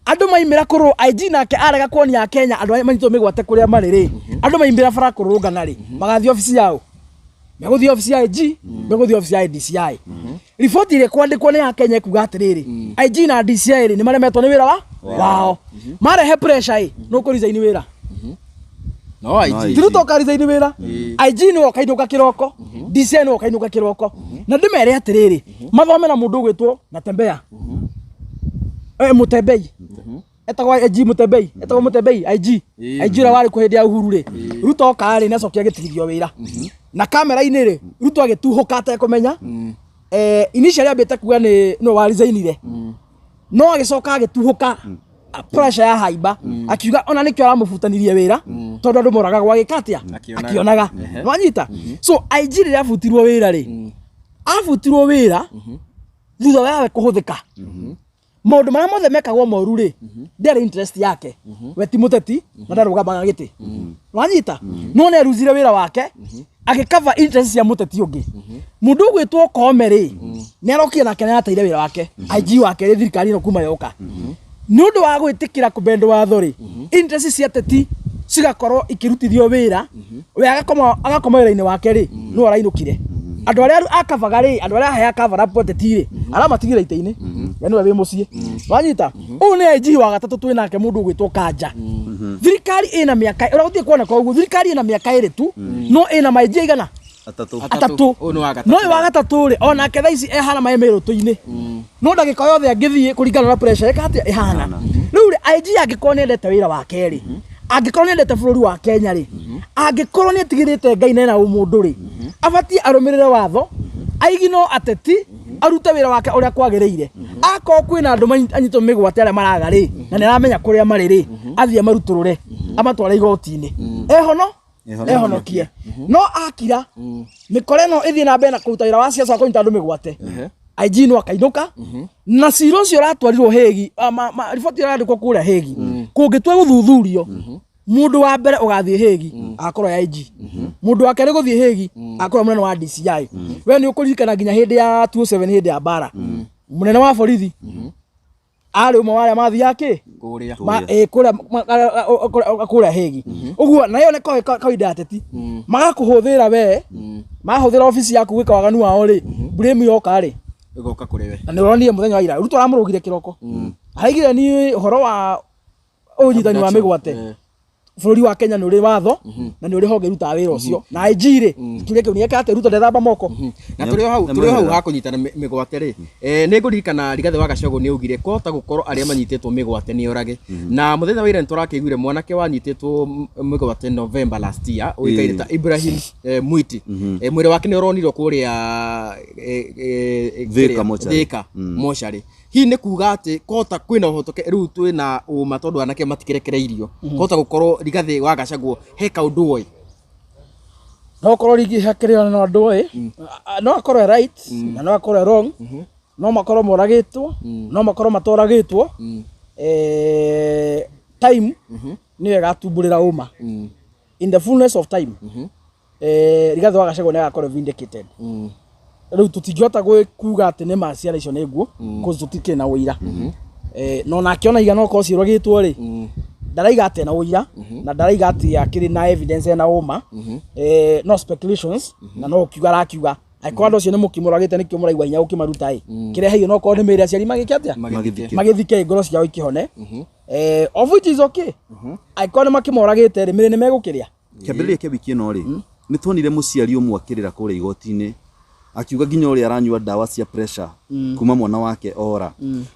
Speaker 1: andũ maimĩra kũrũ IG nake arega kuonia Kenya andũ arĩa manyitwo mĩgwate kũrĩa marĩ rĩ, andũ maimĩra bara kũrũrũngana rĩ, magathiĩ obici yao, megũthiĩ obici ya IG, megũthiĩ obici ya DCI. Riboti ĩrĩa ĩkwandĩkwo nĩ ya Kenya ĩkuga atĩrĩrĩ, IG na DCI rĩ, nĩ maremetwo nĩ wĩra wa wao, marehe pressure ĩ, nũ kũ resign wĩra?
Speaker 3: No IG.
Speaker 1: Ti Ruto ũka resign wĩra, IG nĩwe ũkainũka kĩroko, DCI nĩwe ũkainũka kĩroko. Na ndĩmere atĩrĩrĩ, mathome na mũndũ ũgwĩtwo Natembea, Mutembei, etagwo IG Mutembei, etagwo Mutembei IG. IG ũrĩa warĩ kuo hĩndĩ ya Uhuru rĩ, Ruto oka rĩ, nĩacokire agĩtigithio wĩra na kamera-inĩ rĩ, Ruto agĩtuhũka atekũmenya. Initially ambĩte kuga nĩ nĩwe wa resignire, no agĩcoka agĩtuhũka pressure ya haimba, akiuga ona nĩkĩo aramũbutanirie wĩra, tondũ andũ moragagwo agĩka atĩa?
Speaker 3: Akĩonaga.
Speaker 1: Akĩonaga. Nwanyita? So IG rĩrĩa abutirwo wĩra rĩ, abutirwo wĩra thutha wawe kũhũthĩka maũndũ marĩa mothe mekagwo moru rĩ, ndĩarĩ interest yake, we ti mũteti na ndarũgamaga gĩtĩ. Wanyita? No nĩ aruzire wĩra wake agĩkava interest cia mũteti ũngĩ. Mũndũ ũgwĩtwo Kome rĩ, nĩ arokire nake nĩ ateire wĩra wake, IG wake rĩ, thirikari ĩno kuma yoka, nĩ ũndũ wa gwĩtĩkĩra kũbend watho rĩ, interest cia ateti cigakorwo ikĩrutithio wĩra, we agakoma wĩra-inĩ wake rĩ, no arainũkire. Andũ arĩa akavaga rĩ, andũ arĩa aheaga cover up ateti rĩ, aramatigĩra itĩ-inĩ, we nĩwe wĩ mũciĩ. Wanyita? Ũyũ nĩ IG wa gatatũ twĩ nake, mũndũ ũgwĩtwo Kanja. Thirikari ĩna mĩaka ũrĩa gũthiĩ kuoneka ũguo, thirikari ĩna mĩaka 2 tu, no ĩna ma IG aigana?
Speaker 2: Atatũ.
Speaker 1: Atatũ.
Speaker 3: Ũyũ nĩ wa gatatũ.
Speaker 1: No ũyũ wa gatatũ rĩ, onake thaa ici ehana maĩ mĩrũtũ-inĩ, no ndagĩka yothe angĩthiĩ kũringana na pressure ĩka atĩa ĩhana rĩu rĩ. IG angĩkorwo nĩ endete wĩra wake rĩ, angĩkorwo nĩ endete bũrũri wa Kenya rĩ, angĩkorwo nĩ etigĩrĩte Ngai na ena ũmũndũ rĩ, abatiĩ arũmĩrĩre watho, aigino ateti, arute wĩra wake ũrĩa kwagĩrĩire. Akorwo kwĩna andũ anyitwo mĩgwate arĩa maraga rĩ, na nĩ aramenya kũrĩa marĩ rĩ, athiĩ amarutũrũre, amatware igoti-inĩ, ehono ehonokie. No akira, mĩkora ĩno ĩthiĩ na mbere na kũruta wĩra wa ciaca wa kũnyita andũ mĩgwate, IG no akainũka na cira ũcio ũratwarirwo Hague, riboti ĩyo ĩrandĩkwo kũrĩa Hague, kũngĩtua gũthuthurio, mũndũ wa mbere ũgathiĩ Hague agakorwo ya IG, mũndũ wa kerĩ gũthiĩ Hague agakorwo mũnene wa DCI. We nĩ ũkũririkana nginya hĩndĩ ya 2007, hĩndĩ ya mbara, mũnene wa borithi arĩ ũmwe wa arĩa mathiaga kĩ?
Speaker 3: Kũrĩa.
Speaker 1: Kũrĩa Hague ũguo. Na ĩyo nĩ kawaida ya ateti, magakũhũthĩra we, mahũthĩra obici yaku gwĩka waganu wao rĩ, blame yoka rĩ,
Speaker 3: Ĩgoka kũrĩ we.
Speaker 1: Na nĩ ũronire mũthenya wa ira Ruto aramũrũgire kĩroko, araigire ni ũhoro wa ũnyitani wa mĩgwate. Bũrũri wa Kenya nĩ ũrĩ watho na nĩ ũrĩ honge irutaga wĩra ũcio, na IG rĩ, kĩũria kĩu nĩ eka atĩ Ruto ndethamba moko.
Speaker 3: Na tũrĩ o hau, tũrĩ o hau ha kũnyitana mĩgwate rĩ, nĩ ngũririkana Rigathĩ wa Gachagua nĩ augire kwahota gũkorwo arĩa manyitĩtwo mĩgwate nĩ orage. Na mũthenya wa ira nĩ tũrakĩiguire mwanake wanyitĩtwo mĩgwate November last year ũĩkaine ta Ibrahim Mwiti. Mwĩrĩ wake nĩ ũronirwo kũrĩa
Speaker 2: Thika
Speaker 3: kĩrĩa,
Speaker 2: mocarĩ.
Speaker 3: Thika mocarĩ. Hihi nĩ kuga atĩ kota kwĩna ũhotoke rĩu twĩna ũma tondũ anake matikĩrekereirio, kota gũkorwo Rigathĩ wa Gachagua he kaũndũ oĩ?
Speaker 1: No korwo rĩngĩ hakĩrĩ na andũ ĩ, no akorwo e right na no akorwo e wrong, no makorwo moragĩtwo, no makorwo matoragĩtwo. Time nĩyo ĩgatumbũrĩra ũma in the fullness of time. Rigathĩ wa Gachagua nĩ agakorwo vindicated. Rĩu tũtingĩhota kuga atĩ nĩ ma ciana icio nĩ nguo, cause tũtikĩrĩ na ũira. No nake ona igana okorwo ciũragĩtwo rĩ, ndaraiga atĩ ena ũira na ndaraiga atĩ akĩrĩ na evidence ena ũma. No speculations na no kiuga arakiuga angĩkorwo andũ acio nĩ mũkĩmũragĩte, nĩkĩo mũraigua hinya gũkĩmaruta ĩ, kĩreheio no korwo nĩ mĩĩrĩ aciari magĩke atĩa?
Speaker 2: Magĩthike.
Speaker 1: Magĩthike, ngoro ciao ikĩhone. Of which is okay. Angĩkorwo nĩ makĩmoragĩte rĩ, mĩĩrĩ nĩ megũkĩrĩa.
Speaker 2: Kĩambĩrĩria kĩa wiki ĩno rĩ, nĩ tuonire mũciari ũmwe akĩrĩra kũrĩa igoti-inĩ akiuga nginya ũrĩa aranyua ndawa cia pressure kuma mwana wake ora.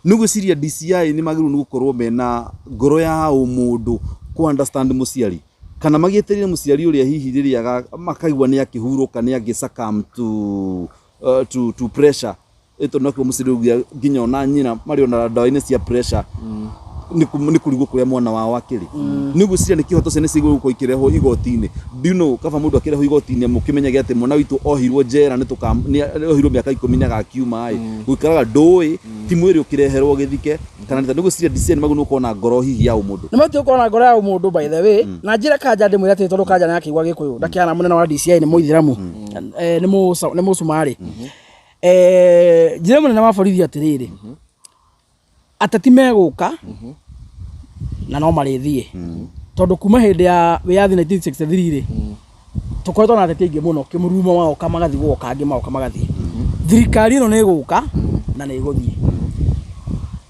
Speaker 2: Nĩ gwĩciria DCI nĩ magĩrĩirwo nĩ gũkorwo mena ngoro ya ũmũndũ ku understand mũciari, kana magĩetereire mũciari ũrĩa hihi rĩrĩa makaigua nĩ akĩhurũka, nĩ agĩ succumb to pressure ĩto no mũciari ũguo nginya ona nyina marĩ ona ndawa-inĩ cia pressure nĩ kũrigwo kũrĩa mwana wao akĩrĩ. Nĩ gwĩciria nĩ kĩhoto ciana cigũrũ gũkorwo ikĩrehwo igoti-inĩ? Do you know kaba mũndũ akĩrehwo igoti-inĩ mũkĩmenyage atĩ mwana witũ ohirwo njera nĩ tũka nĩ ohirwo mĩaka 10 nĩ agakiuma ĩ, gũikaraga ndũĩ ti mwĩrĩ ũkĩreherwo gĩthike kana nĩ gwĩciria DCI nĩ magĩrĩirwo gũkorwo na ngoro hihi ya ũmũndũ?
Speaker 1: Nĩ mabatiĩ gũkorwo na ngoro ya ũmũndũ. By the way, na njĩra Kanja ndĩmwĩre atĩrĩ, tondũ Kanja nĩ akĩigua Gĩkũyũ, ndakĩhana mũnene wa DCI nĩ mũithĩramu, nĩ mũcumarĩ. Njĩre mũnene wa borithi atĩrĩrĩ, ateti megũka na no marĩthiĩ, tondũ kuma hĩndĩ ya wĩyathi 1963 rĩ, tũkoretwo na ateti aingĩ mũno. Kĩmũrurumo magoka magathiĩ, gũgoka angĩ magoka magathiĩ. Thirikari ĩno nĩ ĩgũka na nĩ ĩgũthiĩ,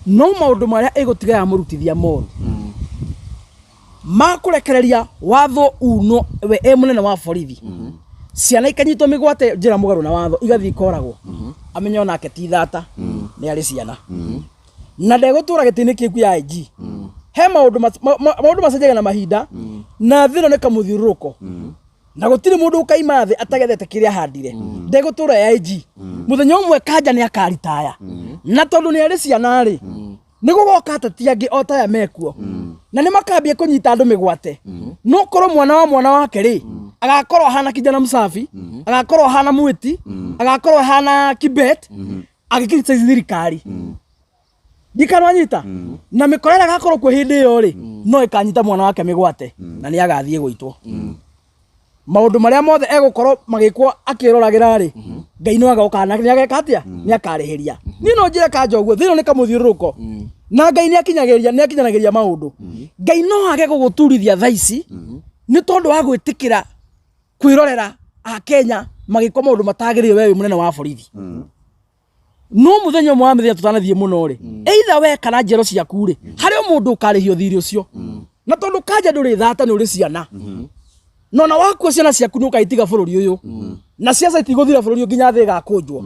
Speaker 1: no maũndũ marĩa ĩgũtiga ya mũrutithia moru makũrekereria watho uno, we e mũnene wa borithi, ciana ikanyitwo mĩgwate njĩra mũgarũ na watho, igathiĩ ikoragwo, amenye onake ti thata, nĩ arĩ ciana na ndegũtũra gĩtĩ-inĩ kĩu ya IG. He maũndũ maũndũ macenjagia na mahinda, na thĩ ĩno nĩ kamũthiũrũrũko na gũtirĩ mũndũ ũkaima thĩ atagethete kĩrĩa ahandire. Ndegũtũra ya IG. Mũthenya ũmwe Kanja nĩ akaritaya, na tondũ nĩ arĩ ciana rĩ, nĩ gũgoka ateti angĩ o taya mekuo na nĩ makambia kũnyita andũ mĩgwate. No korwo mwana wa mwana wake rĩ, agakorwo ahana kijana msafi, agakorwo ahana mwĩti, agakorwo ahana Kibet agĩcriticize thirikari ndikanwanyita na mĩkora ĩrĩa agakorwo kuo hĩndĩ ĩyo rĩ, no ĩkanyita mwana wake mĩgwate na nĩ agathiĩ gũitwo. Maũndũ marĩa mothe egũkorwo magĩkwo akĩroragĩra rĩ, Ngai no agoka na nĩ ageka atĩa? Nĩ akarĩhĩria. Niĩ no njĩre Kanja ũguo, thĩ ĩno nĩ kamũthiũrũrũko na Ngai nĩ akinyagĩria, nĩ akinyanagĩria maũndũ. Ngai no age gũgũturithia thaa ici nĩ tondũ wa gwĩtĩkĩra kwĩrorera Akenya magĩkwo maũndũ matagĩrĩire, we wĩ mũnene wa borithi. No mũthenya ũmwe wa mĩthenya, tũtanathiĩ mũno rĩ, either we kana njiaro ciaku rĩ, harĩ o mũndũ ũkarĩhio thirĩ ũcio. Na tondũ Kanja ndũrĩ thata, nĩ ũrĩ ciana, na ona wakua ciana ciaku nĩ ũkaitiga bũrũri ũyũ, na ciaca itigũthira bũrũri ũyũ nginya thĩ ĩgakũnjwo.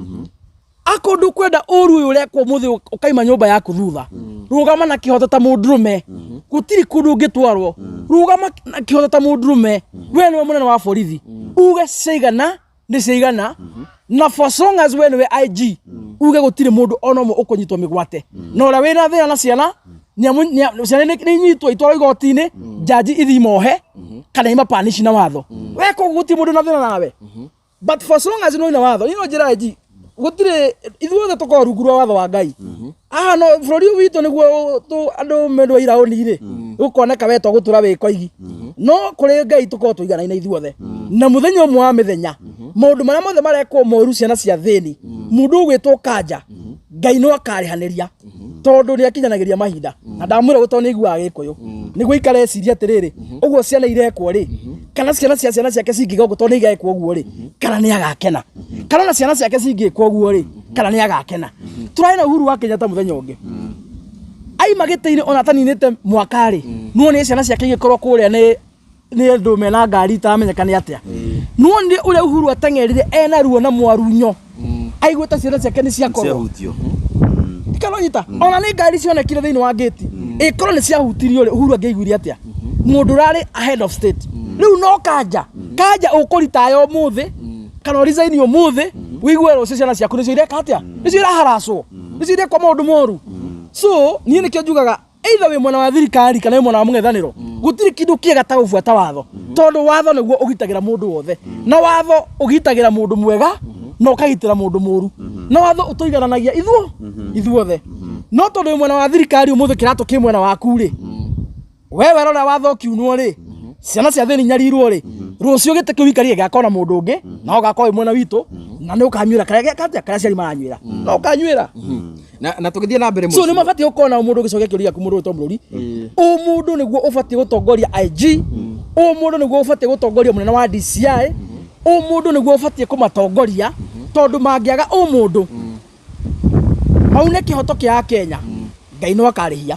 Speaker 1: Akorwo ndũkwenda ũru ũyũ ũrekwo ũmũthĩ ũkaima nyũmba yaku thutha, rũgama na kĩhoto ta mũndũrũme. Gũtirĩ kũndũ ũngĩtwarwo. Rũgama na kĩhoto ta mũndũrũme. We nĩwe mũnene wa borithi, uge ciaigana nĩ ciaigana. Na for as long as we nĩwe IG, uge gũtirĩ mũndũ ona ũmwe ũkũnyitwo mĩgwate, na ũrĩa wĩna thĩna na ciana ciana nĩ inyitwo itwarwo igoti-inĩ, jaji ithi imohe kana imapanishi na watho. We koguo gũtirĩ mũndũ na thĩna nawe, but for as long as nĩ na watho, niĩ no njĩra IG gũtirĩ, ithuothe tũkorwo rungu rwa watho wa Ngai haha. No bũrũri ũyũ witũ nĩguo andũ mendwo iraũni rĩ, gũkoneka we to gũtũra wĩ koigi, no kũrĩ Ngai tũkorwo tũiganaine ithuothe. Na mũthenya ũmwe wa mĩthenya, maũndũ marĩa mothe marekwo moru ciana cia thĩni, mũndũ ũgwĩtwo Kanja, Ngai no akarĩhanĩria, tondũ nĩ akinyanagĩria mahinda. Na ndamwĩra ũguo tondũ nĩ aiguaga Gĩkũyũ, nĩguo ikare ecirie atĩrĩrĩ, ũguo ciana irekwo rĩ, kana ciana cia ciana ciake cingĩka ũguo, tondũ nĩ igekwo ũguo rĩ, kana nĩ agakena, kana ona ciana ciake cingĩkwo ũguo rĩ, kana nĩ agakena. Tũrarĩ na Uhuru wa Kenyatta, mũthenya ũngĩ aima gĩtĩ-inĩ ona ataninĩte mwaka rĩ, no nĩ ciana ciake igĩkorwo kũrĩa nĩ andũ mena ngari itaramenyeka nĩ atĩa. No nĩ ũrĩa Uhuru ateng'erire ena ruo na mwarunyo, aiguĩte ciana ciake nĩ ciakorwo
Speaker 2: ciahutio.
Speaker 1: Ikanonyita ona nĩ ngari cionekire thĩinĩ wa ngĩti, ĩkorwo nĩ ciahutirio rĩ, Uhuru angĩaiguire atĩa, mũndũ ũrarĩ a head of state? Rĩu no Kanja, Kanja ũkũritaya ũmũthĩ kana ũresign ũmũthĩ, wĩigue rũciũ ciana ciaku nĩcio ireka atĩa, nĩcio iraharacwo, nĩcio irekwo maũndũ moru. So niĩ nĩkĩo njugaga. Either wĩ mwena wa thirikari kana wĩ mwena wa mũng'ethanĩro, gũtirĩ kĩndũ kĩega ta gũbuata watho, tondũ watho nĩguo ũgitagĩra mũndũ wothe, na watho ũgitagĩra mũndũ mwega na ũkagitĩra mũndũ mũru, na watho ũtũigananagia ithuothe. No tondũ wĩ mwena wa thirikari ũmũthĩ kĩratũ kĩ mwena waku rĩ, we werora watho ũkiunwo rĩ, ciana cia thĩni nyarirwo rĩ, rũciũ gĩtĩ kĩu ikarire gĩgakorwo na mũndũ ũngĩ, na ũgakorwo wĩ mwena witũ, na nĩ ũkanyuĩra karĩa gĩkatia karĩa aciari maranyuĩra, no ũkanyuĩra.
Speaker 3: Na tũgĩthiĩ na mbere
Speaker 1: So nĩ
Speaker 3: mũciĩ.
Speaker 1: mabatiĩ gũkorwo na mũndũ ũgĩcokia kĩũria gĩaku, mũndũ wĩtwo Mũrũri. Ũmũndũ nĩguo ũbatiĩ gũtongoria IG, ũmũndũ nĩguo ũbatiĩ gũtongoria mũnene wa DCI, ũmũndũ nĩguo ũbatiĩ kũmatongoria, tondũ mangĩaga ũmũndũ maune kĩhoto kĩa Akenya, Ngai no akarĩhia.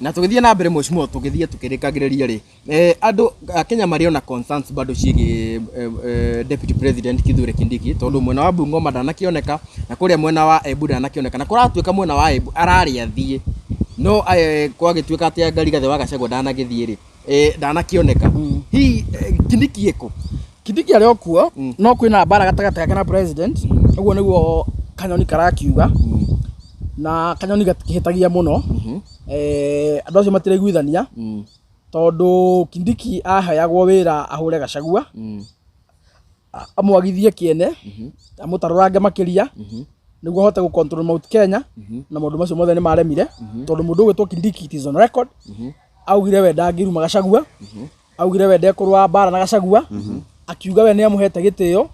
Speaker 3: Na tũgĩthiĩ na mbere, mheshimiwa, tũgĩthiĩ tũkĩrĩkagĩrĩria rĩ, andũ a Kenya marĩ ona concerns bado ciĩgiĩ deputy president Kithure Kindiki, tondũ mwena wa Bungoma ndanakĩoneka, na kũrĩa mwena wa Embu ndanakĩoneka, na kũratuĩka mwena wa Embu ararĩ athiĩ, no kwagĩtuĩka atĩ anga Rigathĩ wa Gachagua ndanagĩthiĩ rĩ, ndanakĩoneka. Hihi Kindiki ĩkũ?
Speaker 1: Kindiki arĩ o kuo, no kwĩna mbara gatagatĩ gake na president. Ũguo nĩguo kanyoni karakiuga, na kanyoni gatikĩhĩtagia mũno. Andũ acio matiraiguithania, tondũ Kindiki aheagwo wĩra ahũre Gachagua, amwagithie kĩene, amũtarũrange makĩria, nĩguo ahote gũ control Mount Kenya, na maũndũ macio mothe nĩ maremire, tondũ mũndũ ũgwĩtwo Kindiki, it is on record, augire we ndangĩruma Gachagua, augire we ndekũrũa mbara na Gachagua, akiuga we nĩ amũhete gĩtĩo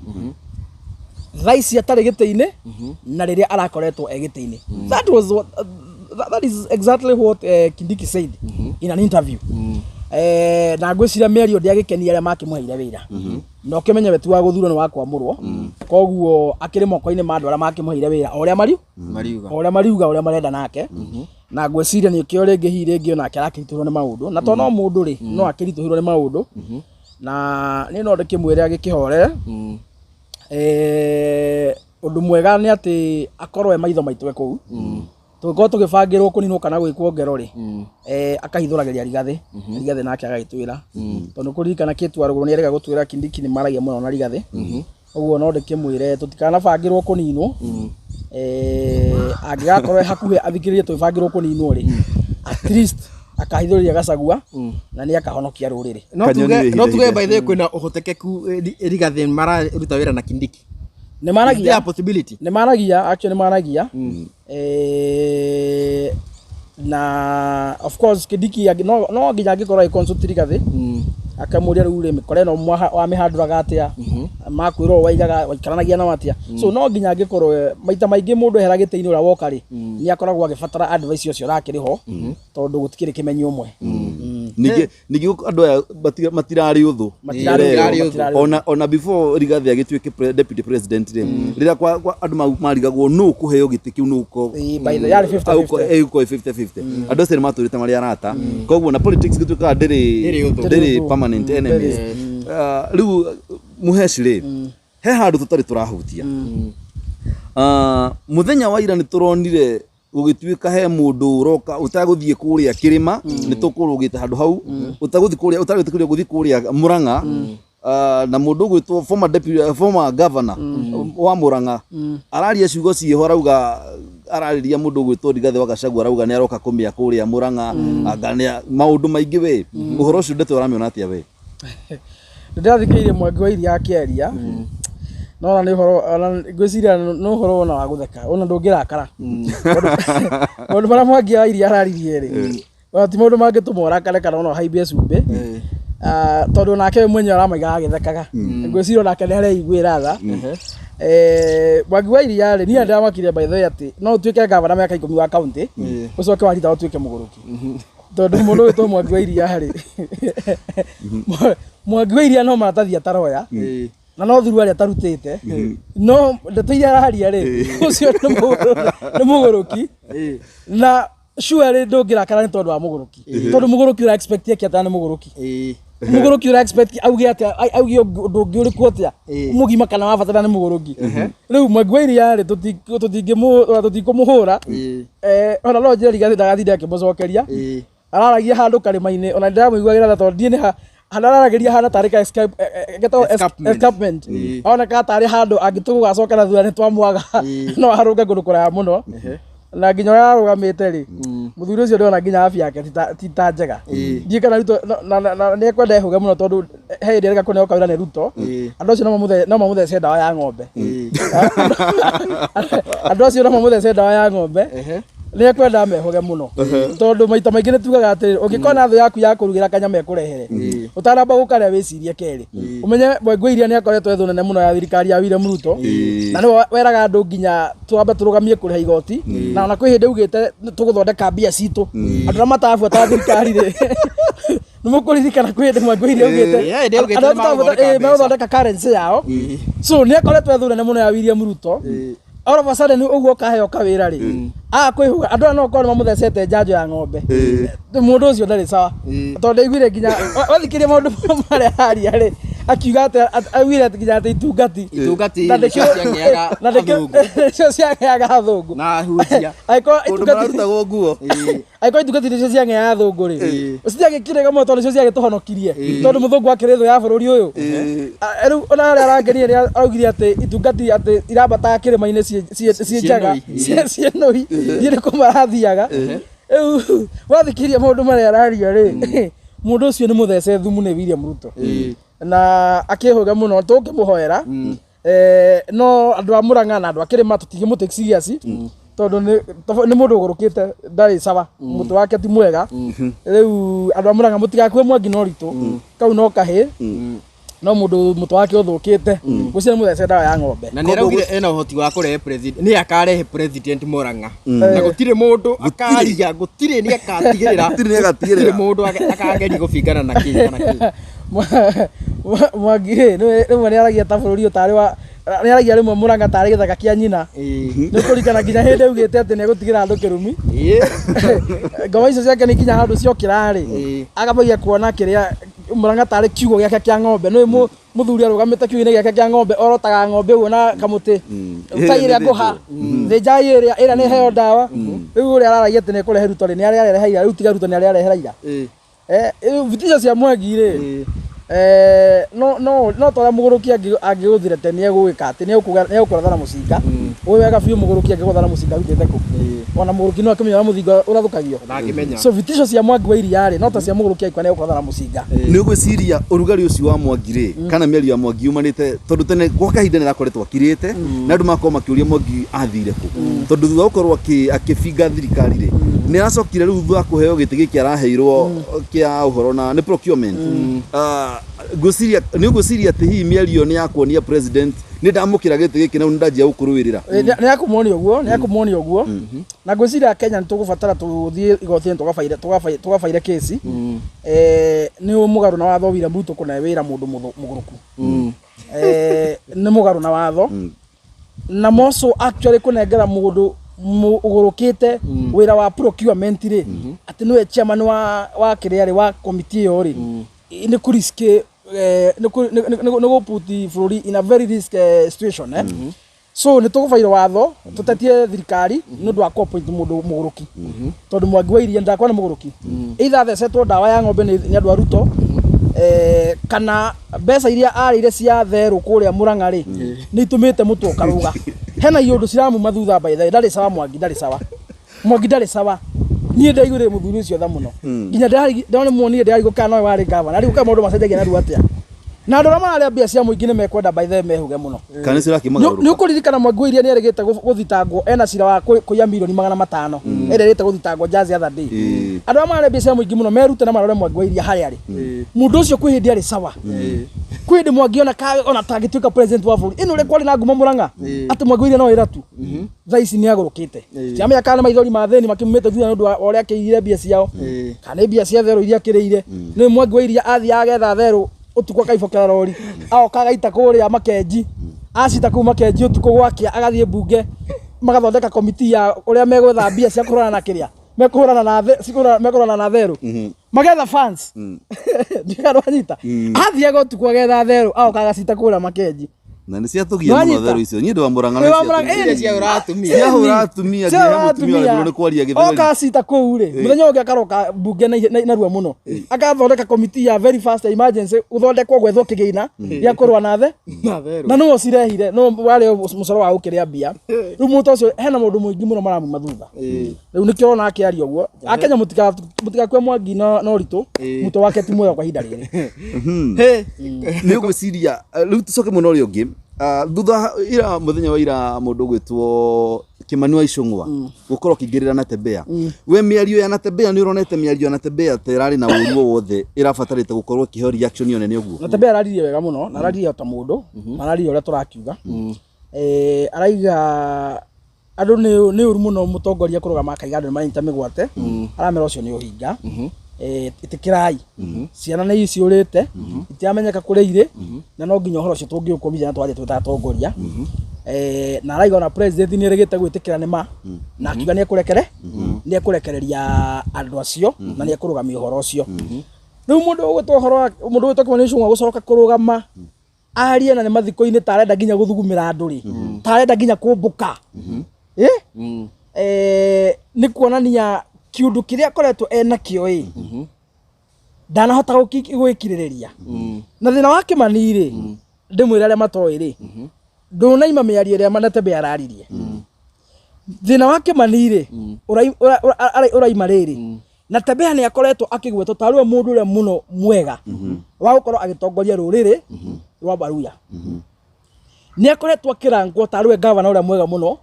Speaker 1: thaa ici atarĩ gĩtĩ-inĩ na rĩrĩa arakoretwo e gĩtĩ-inĩ. That was what, that is exactly what Kindiki said in an interview. Na ngwĩciria mĩario ndĩagĩkenia arĩa makĩmũheire wĩra, na ũkĩmenye we ti wa gũthurwo, nĩ wa kwamũrwo, koguo akĩrĩ moko-inĩ ma andũ arĩa makĩmũheire wĩra, o ũrĩa mariu
Speaker 3: mariuga,
Speaker 1: o ũrĩa mariuga, ũrĩa marenda nake. Na ngwĩciria nĩkĩo rĩngĩ hihi rĩngĩ onake arakĩritũhĩrwo nĩ maũndũ, na to no mũndũ rĩ, no akĩritũhĩrwo nĩ maũndũ, na niĩ no ndĩkĩmwĩre agĩkĩhorere. Ũndũ mwega nĩ atĩ akorwo e maitho maitũ e kũu, tũngĩkorwo tũgĩbangĩrwo kũninwo kana gwĩkwo ngero rĩ, akahithũragĩria Rigathĩ, Rigathĩ nake agagĩtwĩra, tondũ kũririkana kĩtwa rũgũrũ nĩ erĩga gũtwĩra Kindiki nĩ maragia mũno na Rigathĩ. Ũguo no ndĩkĩmwĩre tũtikanabangĩrwo kũninwo. Angĩgakorwo e hakuhĩ athikĩrĩrie tũgĩbangĩrwo kũninwo rĩ, at least akahithũrĩria Gachagua na nĩ akahonokia rũrĩrĩ.
Speaker 3: No
Speaker 2: Kanyoni
Speaker 3: tuge
Speaker 2: wĩ
Speaker 3: no tuge
Speaker 2: hithe.
Speaker 3: by the way kwĩna ũhotekeku Rigathĩ mararuta wĩra na Kindiki?
Speaker 1: Nĩ
Speaker 3: Is there
Speaker 1: maragia
Speaker 3: a possibility?
Speaker 1: Nĩ maragia, actually nĩ maragia. Na of course Kindiki no nginya angĩkorwo agĩ consult Rigathĩ, akamũria rĩu rĩ, mĩkora ĩno wamĩhandũraga atĩa, makwĩrwo waigaga waikaranagia nao atĩa. So no nginya angĩkorwo maita maingĩ mũndũ ehera gĩtĩ-inĩ, ũrĩa woka rĩ, nĩ akoragwo agĩbatara advice ũcio ũrakĩrĩ ho, tondũ gũtikĩrĩ kĩmenyi ũmwe.
Speaker 2: Ningĩ andũ aya matirarĩ ũthũ.
Speaker 1: Matirarĩ
Speaker 2: Mbere
Speaker 1: ũthũ,
Speaker 2: ĩyo.
Speaker 1: matirarĩ ũthũ.
Speaker 2: Ona before Rigathĩ agĩtuĩke deputy president rĩ, rĩrĩa andũ marigagwo nũ kũheo gĩtĩ kĩu, nũ
Speaker 1: Ĩĩ, by the yarĩ 50-50.
Speaker 2: Ĩgũkorwo 50-50, andũ acio nĩ matũrĩte marĩ arata, koguo na politics gĩtuĩkaga ndĩrĩ
Speaker 3: Ndĩrĩ ũthũ.
Speaker 2: ndĩrĩ
Speaker 1: ũthũ.
Speaker 2: permanent enemies. Rĩu Mũheci rĩ, he handũ tũtarĩ tũrahutia. Mũthenya wa ira nĩ tũronire gũgĩtuĩka he mũndũ ũroka ũtagũthiĩ kũrĩa kĩrĩma, nĩ tũkũrũgĩte handũ hau, ũtagũthiĩ kũrĩa, ũtagwĩtĩkĩrio gũthiĩ kũrĩa Murang'a. Na mũndũ ũgwĩtwo former deputy, former governor wa Murang'a araria ciugo ciĩho, arauga ararĩria mũndũ ũgwĩtwo Rigathĩ wa Gachagua, arauga nĩ aroka kũmĩa kũrĩa Murang'a, anga nĩ maũndũ maingĩ. We ũhoro ũcio ndeto ũramĩona atĩa we?
Speaker 1: Ndĩrathikĩrĩirie Mwangi wa Iria akĩaria, no ona nĩ ũhoro, ona ngwĩciria nĩ ũhoro ona wa gũtheka, ona ndũngĩrakara. Maũndũ marĩa Mwangi wa Iria araririe rĩ, ona ti maũndũ mangĩtũma ũrakare kana ona ũhaimbie cumbĩ. Tondũ onake we mwenyewe aramaigaga agĩthekaga, ngwĩciria onake nĩ areiguĩra tha. Mwangi wa Iria rĩ, niĩ ndĩramakire by the way atĩ no ũtuĩke gavana mĩaka 10 wa kaunti, ũcoke warita ũtuĩke mũgũrũki, tondũ mũndũ ũgwĩtwo Mwangi wa Iria rĩ, Mwangi wa Iria no maratathi ataroya na no thuruarĩ atarutĩte, no ndeto iria araria rĩ, ũcio nĩ mũgũrũki. Na surely ndũngĩrakara nĩ tondũ wa mũgũrũki, tondũ mũgũrũki ũra expect eke atĩa? Nĩ mũgũrũki. Mũgũrũki ũra expect auge atĩa, auge ũndũ ũngĩ ũrĩkũ atĩa mũgima kana wa bata, na nĩ mũgũrũki. Rĩu Mwangi wa Iria rĩ, tũtikũmũhũra. Ona no njĩre Rigathĩ ndagathinde akĩmũcokeria. Araragia handũ karĩma-inĩ, ona ndĩramũiguagĩra tha, tondũ ndiĩ nĩ ha handũ araragĩria hana tarĩ ka getagwo
Speaker 3: Escarpment.
Speaker 1: Escarpment. Oneka tarĩ handũ angĩtũgũgacoka na thutha nĩ twamwaga, no arũnge kũndũ kũraya mũno. Na nginya ũrĩa arũgamĩte rĩ, mũthuri ũcio ndĩrona nginya afya yake ti ta njega. Ndiũĩ kana Ruto na nĩ ekwenda ehũge mũno, tondũ he hĩndĩ erĩga kũneo kawĩra nĩ Ruto. Andũ acio no mamũthece ndawa ya ng'ombe. Andũ acio no mamũthece ndawa ya ng'ombe. Nĩ ekwenda mehũge mũno, tondũ maita maingĩ nĩ tugaga atĩrĩrĩ, ũngĩkona thũ yaku ya kũrugĩra kanyama ĩkũrehere, ũtanamba gũkarĩa wĩcirie kerĩ. Ũmenye Mwangi wa Iria nĩ akoretwo ethũ nene mũno ya thirikari ya William Ruto, na nĩwe weraga andũ nginya twambe tũrũgamie kũrĩha igoti, na ona kwĩ hĩndĩ augĩte tũgũthondeka mbia citũ. Andũ arĩa matarabuata thirikari rĩ, nĩ mũkũririkana kwĩ hĩndĩ Mwangi wa Iria augĩte
Speaker 3: Ĩĩ, hĩndĩ augĩte
Speaker 1: andũ arĩa
Speaker 3: nĩ
Speaker 1: matarabuata,
Speaker 3: megũthondeka mbeca.
Speaker 1: megũthondeka currency yao. So nĩ akoretwo ethũ nene mũno ya William Ruto. All of a sudden ũguo ũkaheo kawĩra rĩ, aga kwĩhuga. Andũ aya no korwo nĩ mamũthecete njanjo ya ng'ombe. Mũndũ ũcio ndarĩ sawa, tondũ ndaiguire nginya wathikĩria maũndũ marĩa aria rĩ, akiuga atĩ augire atĩ nginya atĩ itungati
Speaker 3: Itungati
Speaker 1: na
Speaker 3: nĩcio ciang'eaga
Speaker 1: na
Speaker 3: athũngũ.
Speaker 1: Nĩcio ciang'eaga athũngũ.
Speaker 3: Na ahunjia.
Speaker 1: Angĩkorwo
Speaker 2: Kũndũ
Speaker 1: itungati
Speaker 2: mararutagwo nguo.
Speaker 1: Angĩkorwo itungati nĩcio ciang'eaga athũngũ rĩ, citiagĩkire mũno, tondũ nĩcio ciagĩtũhonokirie, tondũ mũthũngũ akĩrĩ thũ ya bũrũri ũyũ. Rĩu ona harĩa arangenia nĩ augire atĩ itungati atĩ irambataga kĩrĩma-inĩ ciĩ njaga,
Speaker 3: Nũi.
Speaker 1: Ciĩ nũi, thiĩ nĩ kũ marathiaga. Rĩu wathikĩrĩria maũndũ marĩa araria rĩ, mũndũ ũcio nĩ mũthece thumu nĩ William Ruto, na akĩhũga mũno. Tũngĩmũhoera no andũ a Murang'a na andũ a kĩrĩma tũtigĩmũ take serious, tondũ nĩ mũndũ ũgũrũkĩte, ndarĩ sawa, mũtwe wake ti mwega. Rĩu andũ a Murang'a, mũtigakue Mwangi na ũritũ, kau no kahĩ, no mũndũ mũtwe wake ũthũkĩte, ngwĩciria nĩ mũthece ndawa ya ng'ombe.
Speaker 3: Na nĩ araugire ena ũhoti wa kũrehe president, nĩ akarehe president Murang'a, na gũtirĩ mũndũ akaria, gũtirĩ, nĩ akatigĩrĩra.
Speaker 2: Gũtirĩ nĩ agatigĩrĩra.
Speaker 3: Gũtirĩ mũndũ akageria gũbingana na kĩ kana kĩ.
Speaker 1: Mwangi rĩ, rĩmwe nĩ aragia ta bũrũri ũyũ tarĩ wa, nĩ aragia rĩmwe Murang'a tarĩ gĩthaka kĩa nyina. Nĩ kũringana nginya hĩndĩ augĩte atĩ nĩ egũtigĩra andũ kĩrumi. Ngoma icio ciake nĩ kinya handũ ciokĩra rĩ, akambagia kuona kĩrĩa Murang'a tarĩ kiugo gĩake kĩa ng'ombe. Nĩ mũthuri arũgamĩte kiugo-inĩ gĩake kĩa ng'ombe, orotaga ng'ombe ũguo na kamũtĩ tai ĩrĩa ngũha thĩnjai ĩrĩa ĩrĩa nĩ heo ndawa. Rĩu ũrĩa araragia atĩ nĩ ekũrehe Ruto rĩ, nĩ arĩa arehe ira? Rĩu tiga Ruto, nĩ arĩa arehera ira? Rĩu vitisho cia Mwangi rĩ, no torĩa mũgũrũki angĩgũthire te nĩ egũgĩka atĩ nĩ egũkũratha na mũcinga. Ũĩ wega biũ mũgũrũki angĩgũtha na mũcinga arutĩte kũ? Ona mũgũrũki no akĩmenya ũrĩa mũthingo ũrathũkagio.
Speaker 3: Ndangĩmenya.
Speaker 1: So vitisho cia Mwangi wa Iria rĩ, no ta cia mũgũrũki angĩkorwo nĩ egũkũratha na mũcinga.
Speaker 2: Nĩ ũgwĩciria ũrugarĩ ũcio wa Mwangi rĩ, kana mĩario ya Mwangi yumanĩte, tondũ tene gwa kahinda nĩ arakoretwo akirĩte, na andũ magakorwo makĩũria Mwangi athire kũ, tondũ thutha wa gũkorwo akĩbinga thirikari rĩ, nĩ aracokire rĩu thutha wa kũheo gĩtĩ gĩkĩ araheirwo kĩa ũhoro na nĩ procurement. Ngwĩciria nĩ ũgwĩciria atĩ hihi mĩario nĩ ya kuonia president nĩ ndamũkĩra gĩtĩ gĩkĩ na rĩu nĩ ndanjia gũkũrũĩrĩra?
Speaker 1: Nĩ akũmuonia ũguo, nĩ akũmuonia ũguo. Na ngwĩciria Kenya nĩ tũgũbatara tũthiĩ igoti-inĩ tũgabaire kesi. Nĩ mũgarũ na watho William Ruto kũne wĩra mũndũ mũgũrũku. Nĩ mũgarũ na watho, na moco actually kũnengera mũndũ ũgũrũkĩte wĩra wa procurement rĩ, atĩ nĩwe chairman wa kĩrĩa rĩ, wa committee ĩyo rĩ, nĩ kũ risk, nĩ gũputi bũrũri in a very risk situation. So nĩ tũgũbaire watho tũtetie thirikari nĩ ũndũ wa kũ appoint mũndũ mũgũrũki, tondũ Mwangi wa Iria ndakwa nĩ mũgũrũki. Either athecetwo ndawa ya ng'ombe nĩ andũ a Ruto, kana mbeca iria arĩire cia therũ kũrĩa Murang'a rĩ, nĩ itũmĩte mũtwe ũkarũga. Hena iũndũ ciramuma thutha. By the way, ndarĩ sawa Mwangi, ndarĩ sawa Mwangi, ndarĩ sawa. Niĩ ndaiguire mũthuri ũcio tha mũno, nginya ndona muonire ndĩrarigwo kana nowe warĩ gavana, arigwo kana maũndũ macenjagia narua atĩa, na andũ arĩa mararĩa mbia cia mũingĩ nĩ mekwenda by the way mehuge mũno.
Speaker 2: Kana nĩ
Speaker 1: Nĩ
Speaker 2: cirakĩmagarũrũka?
Speaker 1: Ũkũririkana Mwangi wa Iria nĩ erĩgĩte gũthitangwo ena cira wa kũiya 500,000,000, erĩgĩte gũthitangwo just the other day. Andũ arĩa mararĩa mbia cia mũingĩ mũno merute na marore Mwangi wa Iria harĩa arĩ. Mũndũ ũcio kwĩ hĩndĩ arĩ sawa, kwĩ hĩndĩ Mwangi ona tangĩtuĩka president wa bũrũri ĩno, ũrĩa kwarĩ na ngumo Murang'a atĩ Mwangi wa Iria no wĩra tu. Thaa ici nĩ agũrũkĩte. Tiramenya kana nĩ maithori ma thĩni makĩmumĩte thutha nĩ ũndũ wa ũrĩa akĩiyire mbia ciao, kana nĩ mbia cia therũ iria akĩrĩire. Nĩ Mwangi wa Iria athiaga agetha therũ ũtukũ, akaibokera rori, agoka agaita kũrĩa Makenji, acita kũu Makenji ũtukũ, gwakĩa agathiĩ mbunge, magathondeka komiti ya ũrĩa megwetha mbia cia kũhũrana na kĩrĩa mekũhũrana na mekũhũrana na therũ, magetha fans ndikana wanyita. Athiaga ũtukũ agetha therũ, agoka agacita kũrĩa Makenji.
Speaker 2: Na nĩ ciatũgia mũno
Speaker 1: Nĩwanyita?
Speaker 2: therũ icio. Niĩ ndĩ wa Mũrang'a
Speaker 1: Wĩ
Speaker 2: na
Speaker 1: wa Mũrang'a,
Speaker 2: ciatũgia.
Speaker 3: Iria ciahũra atumia.
Speaker 2: Ciahũra atumia nginya he mũtumia waremirwo nĩ kwaria gĩthweri.
Speaker 1: Oka cita kũu rĩ, mũthenya ũngĩ akaroka mbunge na narua mũno, akathondeka komiti ya very fast emergency, gũthondekwo gwethwo kĩgĩna gĩa kũrũa na the
Speaker 3: Na therũ.
Speaker 1: Na nĩwe ũcirehire, no warĩ mũcoro wa gũkĩrĩa mbia. Rĩu mũndũ ũcio hena maũndũ mũingĩ mũno maramuma thutha. Rĩu nĩkĩo ũrona akĩaria ũguo. Akenya, mũtigakue Mwangi na ũritũ, mũtwe wake ti mwega kwa ihinda rĩrĩ.
Speaker 3: Hey.
Speaker 2: Nĩ ũgwĩciria rĩu tũcoke mwena ũrĩa ũngĩ. Ah, thutha ira, mũthenya wa ira, mũndũ ũgwĩtwo Kĩmani wa Icũng'wa gũkorwo akĩingĩrĩra Natembeya, we mĩario ya Natembeya, nĩ ũronete mĩario ya Natembeya ta ĩrarĩ na ũru o wothe ĩrabatarĩte gũkorwo ĩkĩheo reaction ĩyo nene ũguo?
Speaker 1: Natembeya araririe wega mũno, na araririe o ta mũndũ, na araririe ũrĩa tũrakiuga. Araiga andũ nĩ ũru mũno mũtongoria kũrũgama akaiga andũ nĩ maranyita mĩgwate. Aramera ũcio nĩ ũhinga. Ĩtĩkĩrai ciana nĩ ciũrĩte, itiramenyeka kũrĩa irĩ, na no nginya ũhoro ũcio tũngĩũkũmithia na twarie twĩ ta atongoria. Na araiga ona president nĩ erĩgĩte gwĩtĩkĩra nĩ ma, na akiuga nĩ ekũrekereria andũ acio na nĩ ekũrũgamia ũhoro ũcio. Rĩu mũndũ ũgwĩtwo ũhoro wa mũndũ ũgwĩtwo Kĩmani Ichung'wa gũcoka kũrũgama arie na nĩ mathiko-inĩ ta arenda nginya gũthugumĩra andũ rĩ, ta arenda nginya kũmbũka, nĩ kuonania kĩũndũ kĩrĩa akoretwo enakĩo ĩ ndanahota gwĩkirĩrĩria. Na thĩna wa Kĩmani rĩ, ndĩmwĩre arĩa matoĩ rĩ, ndũnaima mĩario ĩrĩa Natembeya araririe. Thĩna wa Kĩmani rĩ, ũraima rĩrĩ, Natembeya nĩ akoretwo akĩgwetwo tarĩ we mũndũ ũrĩa mũno mwega wa gũkorwo agĩtongoria rũrĩrĩ rwa Baruya. Nĩ akoretwo akĩrangwo tarĩ we gavana ũrĩa mwega mũno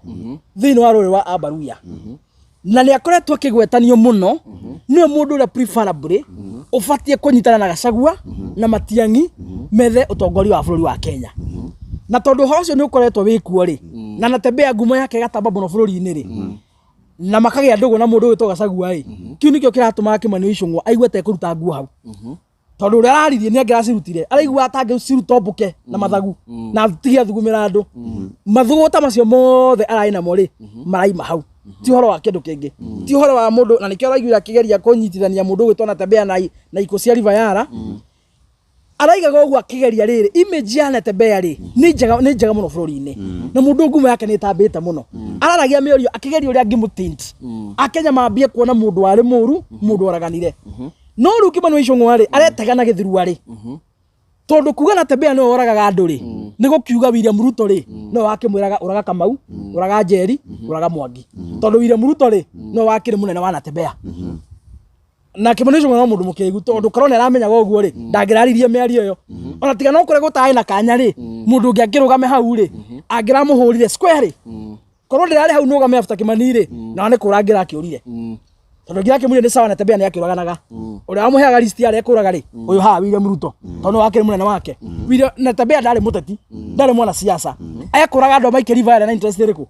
Speaker 1: thĩinĩ wa rũrĩrĩ rwa Abaruya, na nĩ akoretwo akĩgwetanio mũno nĩwe mũndũ ũrĩa preferably ũbatiĩ kũnyitana na Gachagua na Matiang'i methe ũtongoria wa bũrũri wa Kenya. Na tondũ ũhoro ũcio nĩ ũkoretwo wĩ kuo rĩ, na Natembeya ngumo yake ĩgatamba mũno bũrũri-inĩ rĩ, na makagĩa ndũgũ na mũndũ ũgwĩtwo Gachagua ĩ, kĩu nĩkĩo kĩratũmaga Kĩmani Ichung'wa aigue ta ekũruta nguo hau, tondũ ũrĩa araririe nĩ angĩracirutire, araigua atangĩciruta ombũke na mathagu na tige athugumĩra andũ. Mathugũ ta macio mothe ararĩ namo rĩ, maraima hau, ti ũhoro wa kĩndũ kĩngĩ, ti ũhoro wa mũndũ. Na nĩkĩo araiguire akĩgeria kũnyitithania mũndũ ũgwĩtwo Natembeya na ikuũ cia River Yala. Araigaga ũguo akĩgeria rĩrĩ, image ya Natembeya rĩ, nĩ njega mũno bũrũri-inĩ, na mũndũ ngumo yake nĩ ĩtambĩte mũno. Araragia mĩario akĩgeria ũrĩa angĩmũtint Akenya mambie kuona mũndũ warĩ mũru, mũndũ oraganire. No rĩu Kĩmani wa Ichung'wa rĩ, aretega na gĩthurua rĩ, tondũ kuga Natembeya nĩwe oragaga andũ rĩ, nĩ gũkiuga William Ruto rĩ, nĩwe wakĩmwĩraga ũraga Kamau, ũraga Njeri, ũraga Mwangi, tondũ William Ruto rĩ, nĩwe wakĩrĩ mũnene wa Natembeya. Na Kĩmani Ichung'wa no mũndũ mũkĩgu, tondũ korwo nĩ aramenyaga ũguo rĩ, ndangĩraririe mĩario ĩyo. Ona tiga no kũrĩa gũtarĩ na kanya rĩ, mũndũ ũngĩ angĩrũgame hau rĩ, angĩramũhũrire square rĩ. Korwo ndĩrarĩ hau nũgame after Kĩmani rĩ, na nĩ kũra angĩrakĩũrire, tondũ ngĩrakĩmwĩrire nĩ sawa, Natembeya nĩ akĩũraganaga, ũrĩa wamũheaga list ya arĩa ekũraga rĩ, ũyũ haha William Ruto, tondũ nĩwe wakĩrĩ mũnene wake. William Natembeya ndarĩ mũteti, ndarĩ mwana siasa, ekũraga andũ a maikĩri vaya na interest ĩrĩkũ?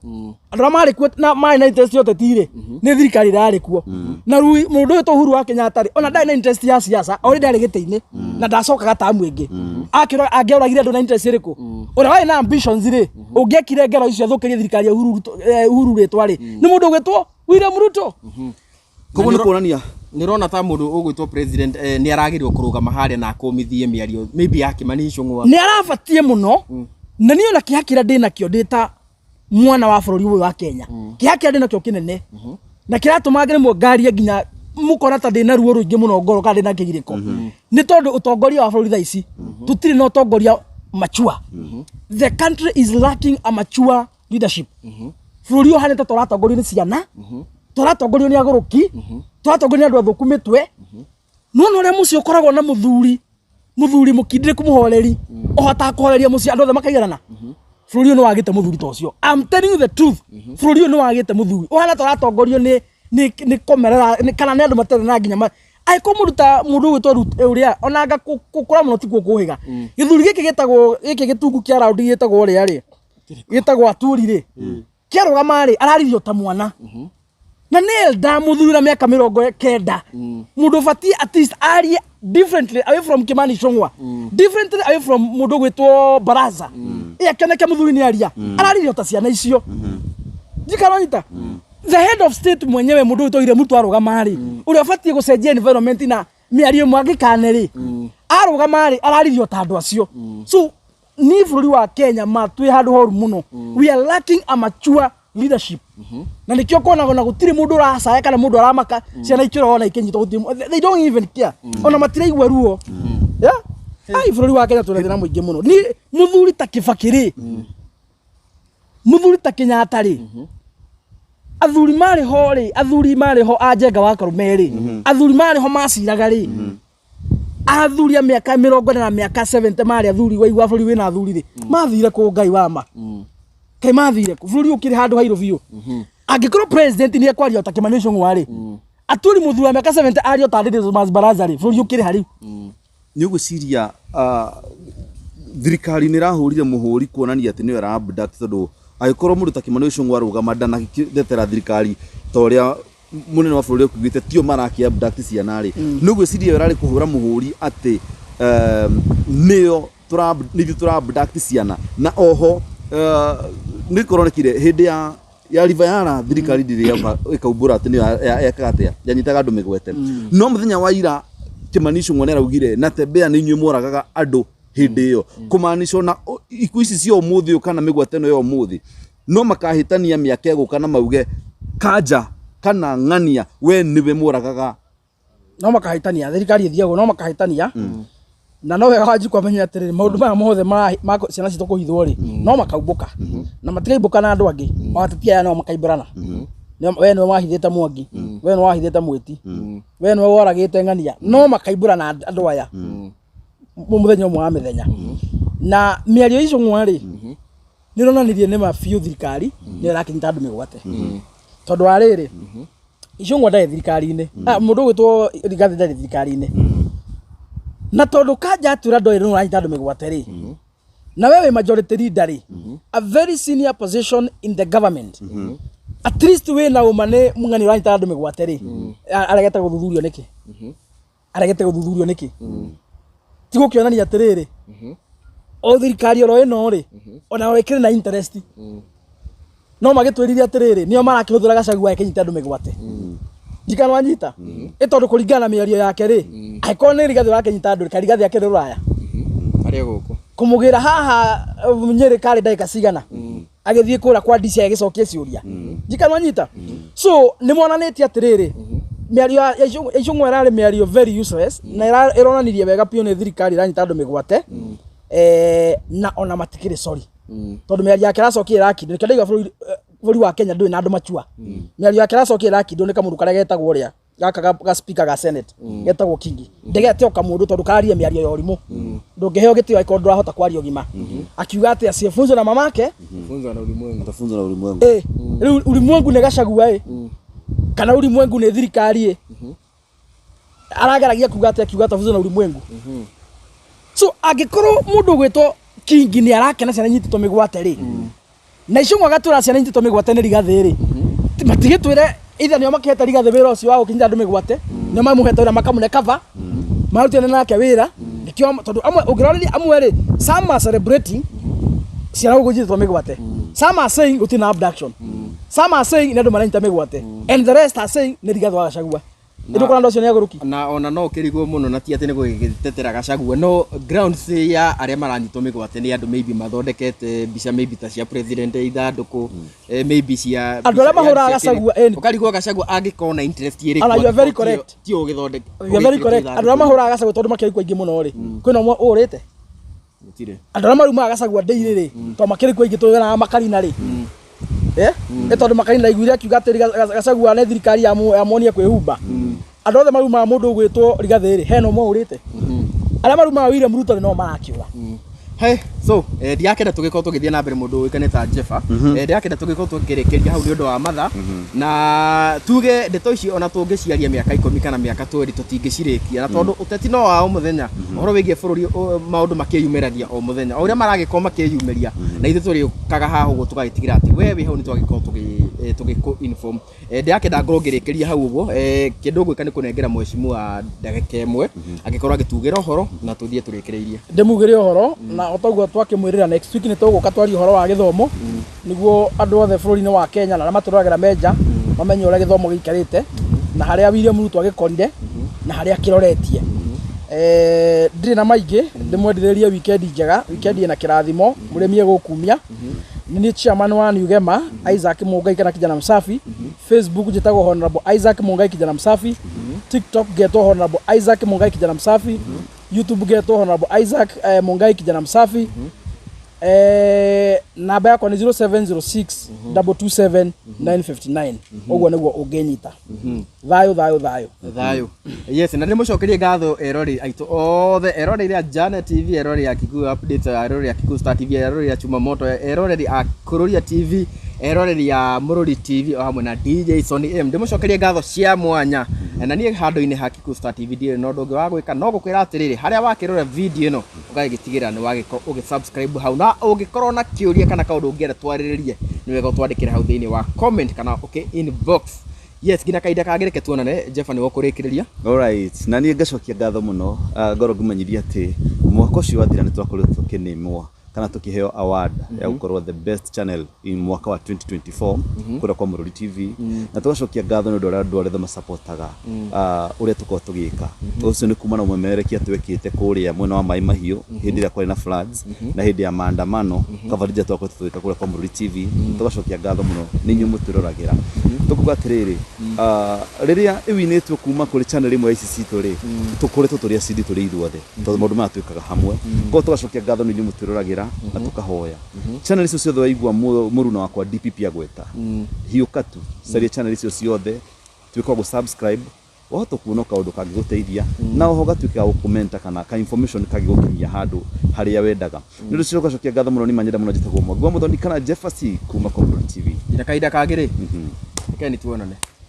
Speaker 1: Andũ arĩa marĩ kuo na marĩ na interest ya ũteti rĩ, nĩ thirikari ĩrĩa yarĩ kuo. Na rĩu mũndũ ũyũ Uhuru wa Kenyatta rĩ, ona ndarĩ na interest ya siasa, already ndarĩ gĩtĩ-inĩ na ndacokaga tamu ĩngĩ. Akĩra angĩoragire andũ na interest ĩrĩkũ? Ũrĩa warĩ na ambitions rĩ, ũngĩekire ngero icio athũkĩrie thirikari ya Uhuru rĩtwa rĩ, nĩ mũndũ ũgwĩtwo William Ruto.
Speaker 2: Koguo nĩ kuonania
Speaker 3: Nä rona ta må ndå å gwä two president nä aragä rwo kå rå gama harä a na akåmithie mä ario maybe ya Kĩmani Ichung'wa.
Speaker 1: Nĩ arabatie mũno, na niĩ ona kĩeha kĩrĩa ndĩ nakĩo ndĩ ta mwana wa bũrũri ũyũ wa Kenya, kĩeha kĩrĩa ndĩ nakĩo kĩnene na kĩratũma rĩmwe ngarie nginya mũkona ta ndĩna ruo rũingĩ mũno ngoro kana ndĩna kĩgirĩko, nĩ tondũ ũtongoria wa bũrũri thaa ici tũtirĩ na ũtongoria mature. The country is lacking a mature leadership. Bũrũri ũyũ ũhanĩte tũratongorio nĩ ciana, tũratongorio nĩ agũrũki, tũratongorio nĩ andũ athũku mĩtwe. Nona ũrĩa mũciĩ ũkoragwo na mũthuri mũkindĩrĩku, mũhoreri, ũhotaga kũhoreria mũciĩ andũ othe makaiganana, bũrũri ũyũ nĩ wagĩte mũthuri ta ũcio. I'm telling you the truth, bũrũri ũyũ nĩ wagĩte mũthuri. Ũhana ta ũratongorio nĩ komerera kana nĩ andũ matarĩ na nginya angĩkorwo mũndũ ta mũndũ ũgwĩtwo ũrĩa onanga gũkũra mũno tikuo kũhĩga. Gĩthuri gĩkĩ gĩtagwo gĩkĩ gĩtungu kĩa raundi gĩtagwo ũrĩa rĩ, gĩtagwo Aturi rĩ, kĩarũgama rĩ, araririo ta mwana, na nĩ elder mũthuri na mĩaka 90, mũndũ ũbatiĩ at least arie differently away from Kimani Ichung'wa, differently away from mũndũ ũgwĩtwo Baraza. Ĩ akĩoneke mũthuri nĩ aria, araririo ta ciana icio ndikaronyita. The head of state mwenyewe, mũndũ ũgwĩtwo William Ruto, arũgama rĩ, ũrĩa ũbatiĩ gũcenjia environment na mĩario ĩmwe angĩkane rĩ, arũgama rĩ, araririo ta andũ acio. So Ni bũrũri wa Kenya ma twĩ handũ horu mũno. We are lacking a mature leadership, na nĩkĩo kuonaga ona gũtirĩ mũndũ ũracaya kana mũndũ aramaka ciana ikĩrora ona ikĩnyitwo, gũtirĩ, they don't even care, ona matiraigua ruo. Yeah? Ai, bũrũri wa Kenya twĩna thĩna mũingĩ mũno. Ni mũthuri ta Kibaki rĩ, mũthuri ta Kenyatta rĩ, athuri marĩ ho rĩ, athuri marĩ ho a Njenga wa Karume rĩ, athuri marĩ ho maciraga rĩ, athuri a mĩaka 40 na mĩaka 70 marĩ athuri, waigua bũrũri wĩna athuri rĩ, mathire kũ? Ngai wa ma, kaĩ mathire kũ? Bũrũri ũkĩrĩ handũ hairũ biũ. Angĩkorwo president nĩ ekwaria ta Kĩmani Ichung'wa rĩ, aturi mũthuri wa mĩaka 70 ario ta Didmus Barasa rĩ, bũrũri ũkĩrĩ harĩu?
Speaker 2: Nĩ ũgwĩciria thirikari nĩ ĩrahũrire mũhũri kuonania atĩ nĩyo ĩra abduct, tondũ angĩkorwo mũndũ ta Kĩmani Ichung'wa arũgama ndanagĩtetera thirikari ta ũrĩa mũnene wa bũrũri ekuugĩte tio maraki abduct ciana rĩ, nĩ ũgwĩciria ĩyo ĩrarĩ kũhũra mũhũri atĩ nĩyo nithuĩ tũra abduct ciana? Na oho nĩ koronekire hĩndĩ ya River Yala, thirikari ndĩrĩ yoka ĩkaumbũra atĩ nĩyo yekaga atĩa, yanyitaga andũ mĩgwate. No mũthenya wa ira Kĩmani Ichung'wa nĩ araugire na tembea nĩ inyuĩ moragaga andũ hĩndĩ ĩyo, kũmaanisha ona ikuũ ici cia ũmũthĩ ũyũ kana mĩgwate ĩno ya ũmũthĩ no makahĩtania mĩaka ĩgũka na mauge Kanja kana Ng'ania we nĩwe moragaga.
Speaker 1: No makahĩtania, thirikari ĩthiagwo no makahĩtania, na no wega Wanjikũ amenye atĩrĩrĩ, maũndũ maya mothe ma ciana citũ kũhithwo rĩ, no makaumbũka na matikaimbũka na andũ angĩ, o ateti aya no makaimbũrana. We nĩwe wahithĩte Mwangi, we nĩwe wahithĩte Mwĩti, we nĩwe woragĩte Ng'ania, no makaimbũrana andũ aya mũthenya ũmwe wa mĩthenya. Na mĩario Ichung'wa rĩ, nĩ ĩronanirie nĩ ma biũ thirikari nĩyo ĩrakĩnyita andũ mĩgwate, tondũ wa rĩrĩ, Ichung'wa ndarĩ thirikari-inĩ. Ah, mũndũ ũgwĩtwo Rigathĩ ndarĩ thirikari-inĩ, na tondũ Kanja atwĩra ndoĩ nĩ ũranyita andũ mĩgwate rĩ, na we wĩ majority leader rĩ, a very senior position in the government, at least wĩ na ũma nĩ mũng'ani ũranyita andũ mĩgwate rĩ, aregete gũthuthurio nĩkĩ? Aregete gũthuthurio nĩkĩ? Ti gũkĩonania atĩrĩrĩ, o thirikari oro ĩno rĩ, ona ĩkĩrĩ na interest, no magĩtwĩrire atĩrĩrĩ, nĩo marakĩhũthĩra Gachagua akĩnyita andũ mĩgwate. Ndikana wanyita ĩ, tondũ kũringana na mĩario yake rĩ, angĩkorwo nĩ Rigathĩ ũrakĩnyita andũ, ka Rigathĩ akĩrĩ rũraya?
Speaker 3: Arĩ gũkũ.
Speaker 1: Kũmũgĩra haha Nyĩrĩ karĩ ndagĩka cigana agĩthiĩ kũrĩa kwa DCI agĩcokia ciũria? Ndikana wanyita. So nĩ monanĩtie atĩrĩrĩ, mĩario ya Ichung'wa ĩrarĩ mĩario very useless, na ĩronanirie wega biũ nĩ thirikari ĩranyita andũ mĩgwate, na ona matikĩrĩ sorry, tondũ mĩario yake ĩracokia ĩrakindwo. Nĩkĩo ndaiga bũrũri wa Kenya ndũrĩ na andũ machua. Mĩario yake ĩracokia ĩrakindwo nĩ kamũndũ karĩa getagwo ũrĩa gaka ga speaker ga Senate getagwo Kingi. Ndegete o kamũndũ tondũ kararia mĩario ya ũrimũ. Ndũngĩheo gĩtĩo angĩkorwo ndũrahota kwaria ũgima. Akiuga atĩ asiyefunzwe na mamake
Speaker 3: Funzwa na ulimwengu.
Speaker 2: Atafunzwa na ulimwengu.
Speaker 1: Rĩu ulimwengu nĩ Gachagua ĩ, kana ulimwengu nĩ thirikari ĩ? Arageragia kuga atĩ akiuga atafunzwe na ulimwengu. So angĩkorwo mũndũ ũgwĩtwo Kingi nĩ arakena ciana inyitĩtwo mĩgwate rĩ, na Ichung'wa agatwĩra ciana inyitĩtwo mĩgwate nĩ Rigathĩ rĩ, matigĩtwĩre either nĩo makĩhete Rigathĩ wĩra ũcio wa gũkinyita andũ mĩgwate, nĩo mamũhete wĩra makamũne cover marutane nake wĩra nĩkĩo, tondũ amwe ũngĩroreria amwe rĩ, some are celebrating ciana gũkũ inyitĩtwo mĩgwate, some are saying gũtirĩ na abduction, some are saying nĩ andũ maranyita mĩgwate, and the rest are saying nĩ Rigathĩ wa Gachagua. Ĩndĩ kũrĩa andũ acio nĩ agũrũki.
Speaker 3: Na ona no ũkĩrigwo mũno, na ti atĩ nĩ gũgĩtetera Gachagua, no grounds ya arĩa maranyitwo mĩgwate nĩ andũ maybe mathondekete mbica maybe ta cia president ithandũkũ, maybe cia
Speaker 1: Andũ arĩa mahũraga
Speaker 3: cia
Speaker 1: Gachagua,
Speaker 3: ũkarigwo Gachagua angĩkorwo na interest ĩrĩkũ?
Speaker 1: Ana, you are very
Speaker 3: angĩkorwo
Speaker 1: correct.
Speaker 3: tio ũgĩthondeka.
Speaker 1: You are very correct. Andũ arĩa mahũraga Gachagua, tondũ makĩrĩ kuo aingĩ mũno rĩ, kwĩna ũmwe ũrĩte?
Speaker 3: Gũtirĩ.
Speaker 1: Andũ arĩa marumaga Gachagua ndĩirĩ rĩ, tondũ makĩrĩ kuo aingĩ, tũgeraga makarina rĩ, nĩ tondũ makarina ndaiguire akiuga atĩ Gachagua nĩ thirikari yamuonia kwĩhumba. Andũ othe marumaga mũndũ ũgwĩtwo Rigathĩ rĩ, hena ũmwe ũrĩte? Arĩa marumaga William Ruto rĩ, no marakĩũra.
Speaker 3: Hey, so ndirakenda tũgĩkorwo tũgĩthiĩ na mbere, mũndũ ũĩkaine ta Jeffa. Ndirakenda tũgĩkorwo tũkĩrĩkĩria hau nĩ ũndũ wa matha, na tuge ndeto ici ona tũngĩciaria mĩaka 10 kana mĩaka 20 tũtingĩcirĩkia, na tondũ ũteti no wa o mũthenya, ũhoro wĩgiĩ bũrũri maũndũ makĩyumĩragia o mũthenya o ũrĩa maragĩkorwo makĩyumĩria, na ithuĩ tũrĩũkaga haha ũguo tũgagĩtigĩra atĩ we wĩ hau nĩ twagĩkorwo tũgĩkũ inform. Ndirakenda ngorwo ngĩrĩkĩria hau ũguo. Kĩndũ ngwĩka nĩ kũnengera mheshimiwa ndagĩka 1 angĩkorwo agĩtugĩra ũhoro na tũthiĩ tũrĩkĩrĩirie.
Speaker 1: Ndĩmugĩre ũhoro, na o toguo twakĩmwĩrĩra, next week nĩ tũgũka twarie ũhoro wa gĩthomo, nĩguo andũ othe bũrũri-inĩ wa Kenya na arĩa matũroragĩra menja mamenye ũrĩa gĩthomo gĩikarĩte na harĩa William Ruto agĩkorire na harĩa akĩroretie. Ndirĩ na maingĩ, ndĩmwendithĩrie weekend njega, weekend ĩna kĩrathimo, mũrĩmi egũkumia. Nĩ niĩ chairman wa New Gema, Isaac Mungai kana Kijana Msafi. Facebook njĩtagwo Honorable Isaac Mungai Kijana Msafi. TikTok ngetwo Honorable Isaac Mungai Kijana Msafi. YouTube ngetwo Honorable Isaac Mungai Kijana Msafi. Namba yakwa nĩ 0706 227 959. Ũguo nĩguo ũngĩnyita. Thayũ, thayũ, thayũ.
Speaker 3: Thayũ. Yes, na nĩmũcokerie ngatho erori aitũ othe, eroreri a Janet TV, eroreri a Kikuyu Update, eroreri a Kikuyu Star TV, eroreri a Chuma Moto, eroreri a Kururia TV, eroreri a Mũrũri TV, o hamwe na DJ Sony M. Ndĩmũcokerie ngatho cia mwanya. Na niĩ handũ-inĩ ha Kikuyu Star TV ndirĩ na ũndũ ũngĩ wa gwĩka no gũkwĩra atĩrĩrĩ, harĩa wakĩrora video ĩno ũgagĩtigĩrĩra nĩ wagĩkorwo ũgĩ-subscribe hau, na ũngĩkorwo na kĩũria kana kaũndũ ũngĩenda twarĩrĩrie, nĩ wega ũtwandĩkĩre hau thĩinĩ wa comment kana ũkĩ inbox. Yes, nginya kahinda kangĩ reke tuonane. Jeff nĩwe ũkũrĩkĩrĩria.
Speaker 2: Alright, na niĩ ngacokia ngatho mũno, ngorwo ngĩmenyithia atĩ mwaka ũcio wathira nĩ twakorirwo tũkĩnĩmwo kana tũkĩheo award ya gũkorwo the best channel in mwaka wa 2024 kũrĩa kwa Mũrũri TV, na tũgacokia ngatho nĩ ũndũ ũrĩa andũ arĩa masapotaga ũrĩa tũkoragwo tũgĩka. Ũcio nĩ kuma na ũmemerekia twekĩte kũrĩa mwena wa Maĩ Mahiũ hĩndĩ ĩrĩa kwarĩ na floods na hĩndĩ ya maandamano, coverage ĩrĩa twakoretwo tũgĩka kũrĩa kwa Mũrũri TV. Tũgacokia ngatho mũno nĩ inyuĩ mũtwĩroragĩra. Tũkuga atĩrĩrĩ, rĩrĩa ĩwinĩtwo kuma kũrĩ channel ĩmwe ya ici citũ rĩ, tũkoretwo tũrĩ acindi tũrĩ ithuothe tondũ maũndũ maya twĩkaga hamwe. Koguo tũgacokia ngatho nĩ inyuĩ mũtwĩroragĩra, na tũkahoya channel icio ciothe waigua mũruna wakwa DPP agweta, hiũka tu caria channel icio ciothe, tuĩka gũ subscribe, wahota kuona kaũndũ kangĩgũteithia, na oho gatuĩke ga gũkũmenta kana ka information kangĩgũkinyia handũ harĩa wendaga. Nĩ ũndũ ũcio ũgacokia ngatho mũno. Nĩ manyenda mũno, njĩtagwo Mwangi wa Mũthoni kana Jeffasi kuma kwa Mũrũri TV.
Speaker 3: Nginya kahinda kangĩ rĩ, reke nĩ tuonane.